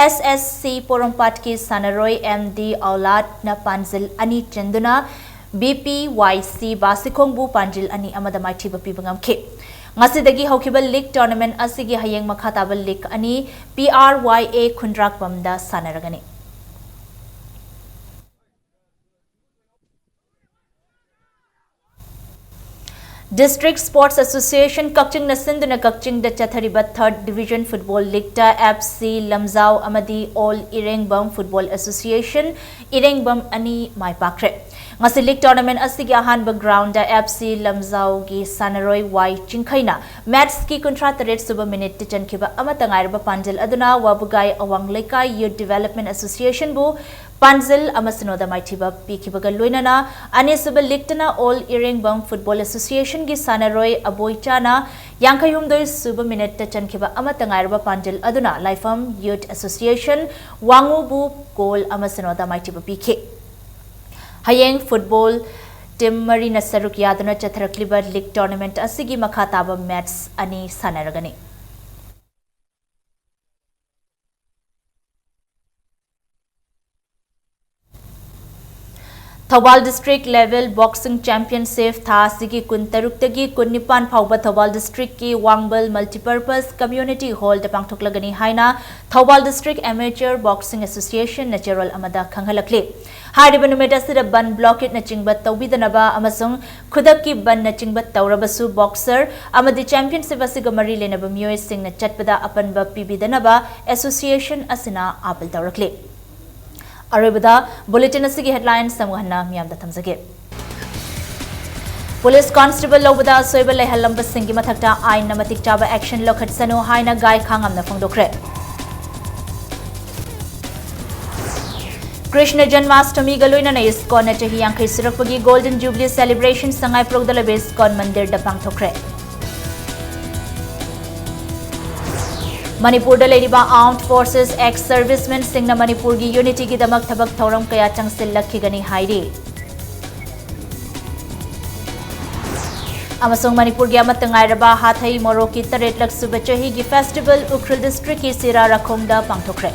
ꯑꯦꯁ ꯑꯦꯁ ꯁꯤ ꯄꯣꯔꯣꯝꯄꯥꯠꯀꯤ ꯁꯥꯟꯅꯔꯣꯏ ꯑꯦꯝ ꯗꯤ ꯑꯧꯂꯥꯠꯅ ꯄꯥꯟꯖꯤꯜ ꯑꯅꯤ ꯆꯟꯗꯨꯅ ꯕꯤ ꯄꯤ ꯋꯥꯏ ꯁꯤ ꯕꯥꯁꯤꯈꯣꯡꯕꯨ ꯄꯥꯟꯖꯤꯜ ꯑꯅꯤ ꯑꯃꯗ ꯃꯥꯏꯊꯤꯕ ꯄꯤꯕ ꯉꯝꯈꯤ꯫ ꯉꯁꯤꯗꯒꯤ ꯍꯧꯈꯤꯕ league tournament ꯑꯁꯤꯒꯤ ꯍꯌꯦꯡ ꯃꯈꯥ ꯇꯥꯕ league ꯑꯅꯤ ꯄꯤ ꯑꯥꯔ ꯋꯥꯏ ꯑꯦ ꯈꯨꯟꯗ꯭ꯔꯥꯛꯄꯝꯗ ꯁꯥꯟꯅꯔꯒꯅꯤ꯫ District Sports Association ꯀꯛꯆꯤꯡꯅ ꯁꯤꯟꯗꯨꯅ ꯀꯛꯆꯤꯡꯗ ꯆꯠꯊꯔꯤꯕ Third Division Football League ꯇ ꯑꯦꯐ ꯁꯤ ꯂꯝꯖꯥꯎ ꯑꯃꯗꯤ All ꯏꯔꯦꯡꯕꯝ Football Association ꯏꯔꯦꯡꯕꯝ ꯑꯅꯤ ꯃꯥꯏ ꯄꯥꯛꯈ꯭ꯔꯦ꯫ ꯉꯁꯤ ꯂꯤꯒ ꯇꯣꯔꯅꯥꯃꯦꯟꯠ ꯑꯁꯤꯒꯤ ꯑꯍꯥꯟꯕ ꯒ꯭ꯔꯥꯎꯟꯗ ꯑꯦꯐ ꯁꯤ ꯂꯝꯖꯥꯎꯒꯤ ꯁꯥꯟꯅꯔꯣꯏ ꯋꯥꯏ ꯆꯤꯡꯈꯩꯅ ꯃꯦꯆꯀꯤ ꯀꯨꯟꯊ꯭ꯔꯥ ꯇꯔꯦꯠ ꯁꯨꯕ ꯃꯤꯅꯤꯠꯇ ꯆꯟꯈꯤꯕ ꯑꯃꯠꯇ ꯉꯥꯏꯔꯕ ꯄꯥꯟꯖꯤꯜ ꯑꯗꯨꯅ ꯋꯥꯕꯨꯒꯥꯏ ꯑꯋꯥꯡ ꯂꯩꯀꯥꯏ ꯌꯨꯠ ꯗꯤꯚꯦꯂꯞꯃꯦꯟꯠ ꯑꯦꯁꯣꯁꯤꯌꯦꯁꯟꯕꯨ ꯄꯥꯟꯖꯤꯜ ꯑꯃ ꯁꯤꯅꯣꯗ ꯃꯥꯏꯊꯤꯕ ꯄꯤꯈꯤꯕꯒ ꯂꯣꯏꯅꯅ ꯑꯅꯤꯁꯨꯕ ꯂꯤꯒꯇꯅ ꯑꯣꯜ ꯏꯔꯦꯡꯕꯝ ꯐꯨꯠꯕꯣꯜ ꯑꯦꯁꯣꯁꯤꯌꯦꯁꯟꯒꯤ ꯁꯥꯟꯅꯔꯣꯏ ꯑꯕꯣꯏ ꯆꯥꯅ ꯌꯥꯡꯈꯩ ꯍꯨꯝꯗꯣꯏ ꯁꯨꯕ ꯃꯤꯅꯤꯠꯇ ꯆꯟꯈꯤꯕ ꯑꯃꯠꯇ ꯉꯥꯏꯔꯕ ꯄꯥꯟꯖꯤꯜ ꯑꯗꯨꯅ ꯂꯥꯏꯐꯝ ꯌꯨꯠ ꯑꯦꯁꯣꯁꯤꯌꯦꯁꯟ ꯋꯥꯉꯨꯕꯨ ꯒꯣꯜ ꯑꯃ ꯁꯤꯅꯣꯗ ꯃꯥꯏꯊꯤꯕ ꯄꯤꯈꯤ꯫ ꯍꯌꯦꯡ ꯐꯨꯠꯕꯣꯜ ꯇꯤꯝ ꯃꯔꯤꯅ ꯁꯔꯨꯛ ꯌꯥꯗꯨꯅ ꯆꯠꯊꯔꯛꯂꯤꯕ ꯂꯤꯒ ꯇꯣꯔꯅꯥꯃꯦꯟꯠ ꯑꯁꯤꯒꯤ ꯃꯈꯥ ꯇꯥꯕ ꯃꯦꯆ ꯑꯅꯤ ꯁꯥꯟꯅꯔꯒꯅꯤ꯫ Thoubal district level boxing championship ꯊꯥ ꯑꯁꯤꯒꯤ ꯀꯨꯟꯇꯔꯨꯛꯇꯒꯤ ꯀꯨꯟꯅꯤꯄꯥꯟ ꯐꯥꯎꯕ ꯊꯧꯕꯥꯜ ꯗꯤꯁꯇ꯭ꯔꯤꯛꯀꯤ ꯋꯥꯡꯕꯜ ꯃꯜꯇꯤꯄꯔꯄꯁ ꯀꯝꯃ꯭ꯌꯨꯅꯤꯇꯤ ꯍꯣꯜꯗ ꯄꯥꯡꯊꯣꯛꯂꯒꯅꯤ ꯍꯥꯏꯅ ꯊꯧꯕꯥꯜ ꯗꯤꯁꯇ꯭ꯔꯤꯛ ꯑꯦꯃꯦꯆꯔ ꯕꯣꯛꯁꯤꯡ ꯑꯦꯁꯣꯁꯤꯌꯦꯁꯟꯅ ꯆꯦꯔꯣꯜ ꯑꯃꯗ ꯈꯪꯍꯜꯂꯛꯂꯤ꯫ ꯍꯥꯏꯔꯤꯕ ꯅꯨꯃꯤꯠ ꯑꯁꯤꯗ ꯕꯟ, ꯕ꯭ꯂꯣꯀꯦꯠꯅꯆꯤꯡꯕ ꯇꯧꯕꯤꯗꯅꯕ ꯑꯃꯁꯨꯡ ꯈꯨꯗꯛꯀꯤ ꯕꯟꯅꯆꯤꯡꯕ ꯇꯧꯔꯕꯁꯨ ꯕꯣꯛꯁꯔ ꯑꯃꯗꯤ ꯆꯦꯝꯄꯤꯌꯟꯁꯤꯞ ꯑꯁꯤꯒ ꯃꯔꯤ ꯂꯩꯅꯕ ꯃꯤꯑꯣꯏꯁꯤꯡꯅ ꯆꯠꯄꯗ ꯑꯄꯟꯕ ꯄꯤꯕꯤꯗꯅꯕ ꯑꯦꯁꯣꯁꯤꯌꯦꯁꯟ ꯑꯁꯤꯅ ꯑꯥꯄꯤꯜ ꯇꯧꯔꯛꯂꯤ꯫ ꯑꯔꯣꯏꯕꯗ ꯕꯨꯂꯦꯇꯤꯟ ꯑꯁꯤꯒꯤ ꯍꯦꯗꯂꯥꯏꯟꯁ ꯑꯃꯨꯛ ꯍꯟꯅ ꯃꯤꯌꯥꯝꯗ ꯊꯝꯖꯒꯦ꯫ ꯄꯨꯂꯤꯁ ꯀꯣꯟꯁꯇꯦꯕꯜ ꯂꯧꯕꯗ ꯑꯁꯣꯏꯕ ꯂꯩꯍꯜꯂꯝꯕꯁꯤꯡꯒꯤ ꯃꯊꯛꯇ ꯑꯥꯏꯟꯅ ꯃꯇꯤꯛ ꯆꯥꯕ ꯑꯦꯛꯁꯟ ꯂꯧꯈꯠꯁꯅꯨ ꯍꯥꯏꯅ ꯒꯥꯏ ꯈꯥꯉꯝꯅ ꯐꯣꯡꯗꯣꯛꯈ꯭ꯔꯦ꯫ ꯀ꯭ꯔꯤꯁꯅ ꯖꯟꯃꯥꯁꯇꯃꯤꯒ ꯂꯣꯏꯅꯅ ꯏꯁꯀꯣꯟꯅ ꯆꯍꯤ ꯌꯥꯡꯈꯩ ꯁꯨꯔꯛꯄꯒꯤ ꯒꯣꯜꯗꯟ ꯖꯨꯕꯤꯂꯤ ꯁꯦꯂꯦꯕ꯭ꯔꯦꯁꯟ ꯁꯉꯥꯏꯄ꯭ꯔꯧꯗ ꯂꯩꯕ ꯏꯁꯀꯣꯟ ꯃꯟꯗꯤꯔꯗ ꯄꯥꯡꯊꯣꯛꯈ꯭ꯔꯦ꯫ ꯃꯅꯤꯄꯨꯔꯗ ꯂꯩꯔꯤꯕ ꯑꯥꯔꯝ ꯐꯣꯔꯁꯦꯁ ꯑꯦꯛꯁ ꯁꯔꯚꯤꯁꯃꯦꯟꯁꯤꯡꯅ ꯃꯅꯤꯄꯨꯔꯒꯤ ꯌꯨꯅꯤꯇꯤꯒꯤꯗꯃꯛ ꯊꯕꯛ ꯊꯧꯔꯝ ꯀꯌꯥ ꯆꯪꯁꯤꯜꯂꯛꯈꯤꯒꯅꯤ ꯍꯥꯏꯔꯤ꯫ ꯑꯃꯁꯨꯡ ꯃꯅꯤꯄꯨꯔꯒꯤ ꯑꯃꯠꯇ ꯉꯥꯏꯔꯕ ꯍꯥꯊꯩ ꯃꯣꯔꯣꯛꯀꯤ ꯇꯔꯦꯠꯂꯛ ꯁꯨꯕ ꯆꯍꯤꯒꯤ ꯐꯦꯁꯇꯤꯚꯦꯜ ꯎꯈ꯭ꯔꯨꯜ ꯗꯤꯁꯇ꯭ꯔꯤꯛꯀꯤ ꯁꯤꯔꯥ ꯔꯥꯈꯣꯡꯗ ꯄꯥꯡꯊꯣꯛꯈ꯭ꯔꯦ꯫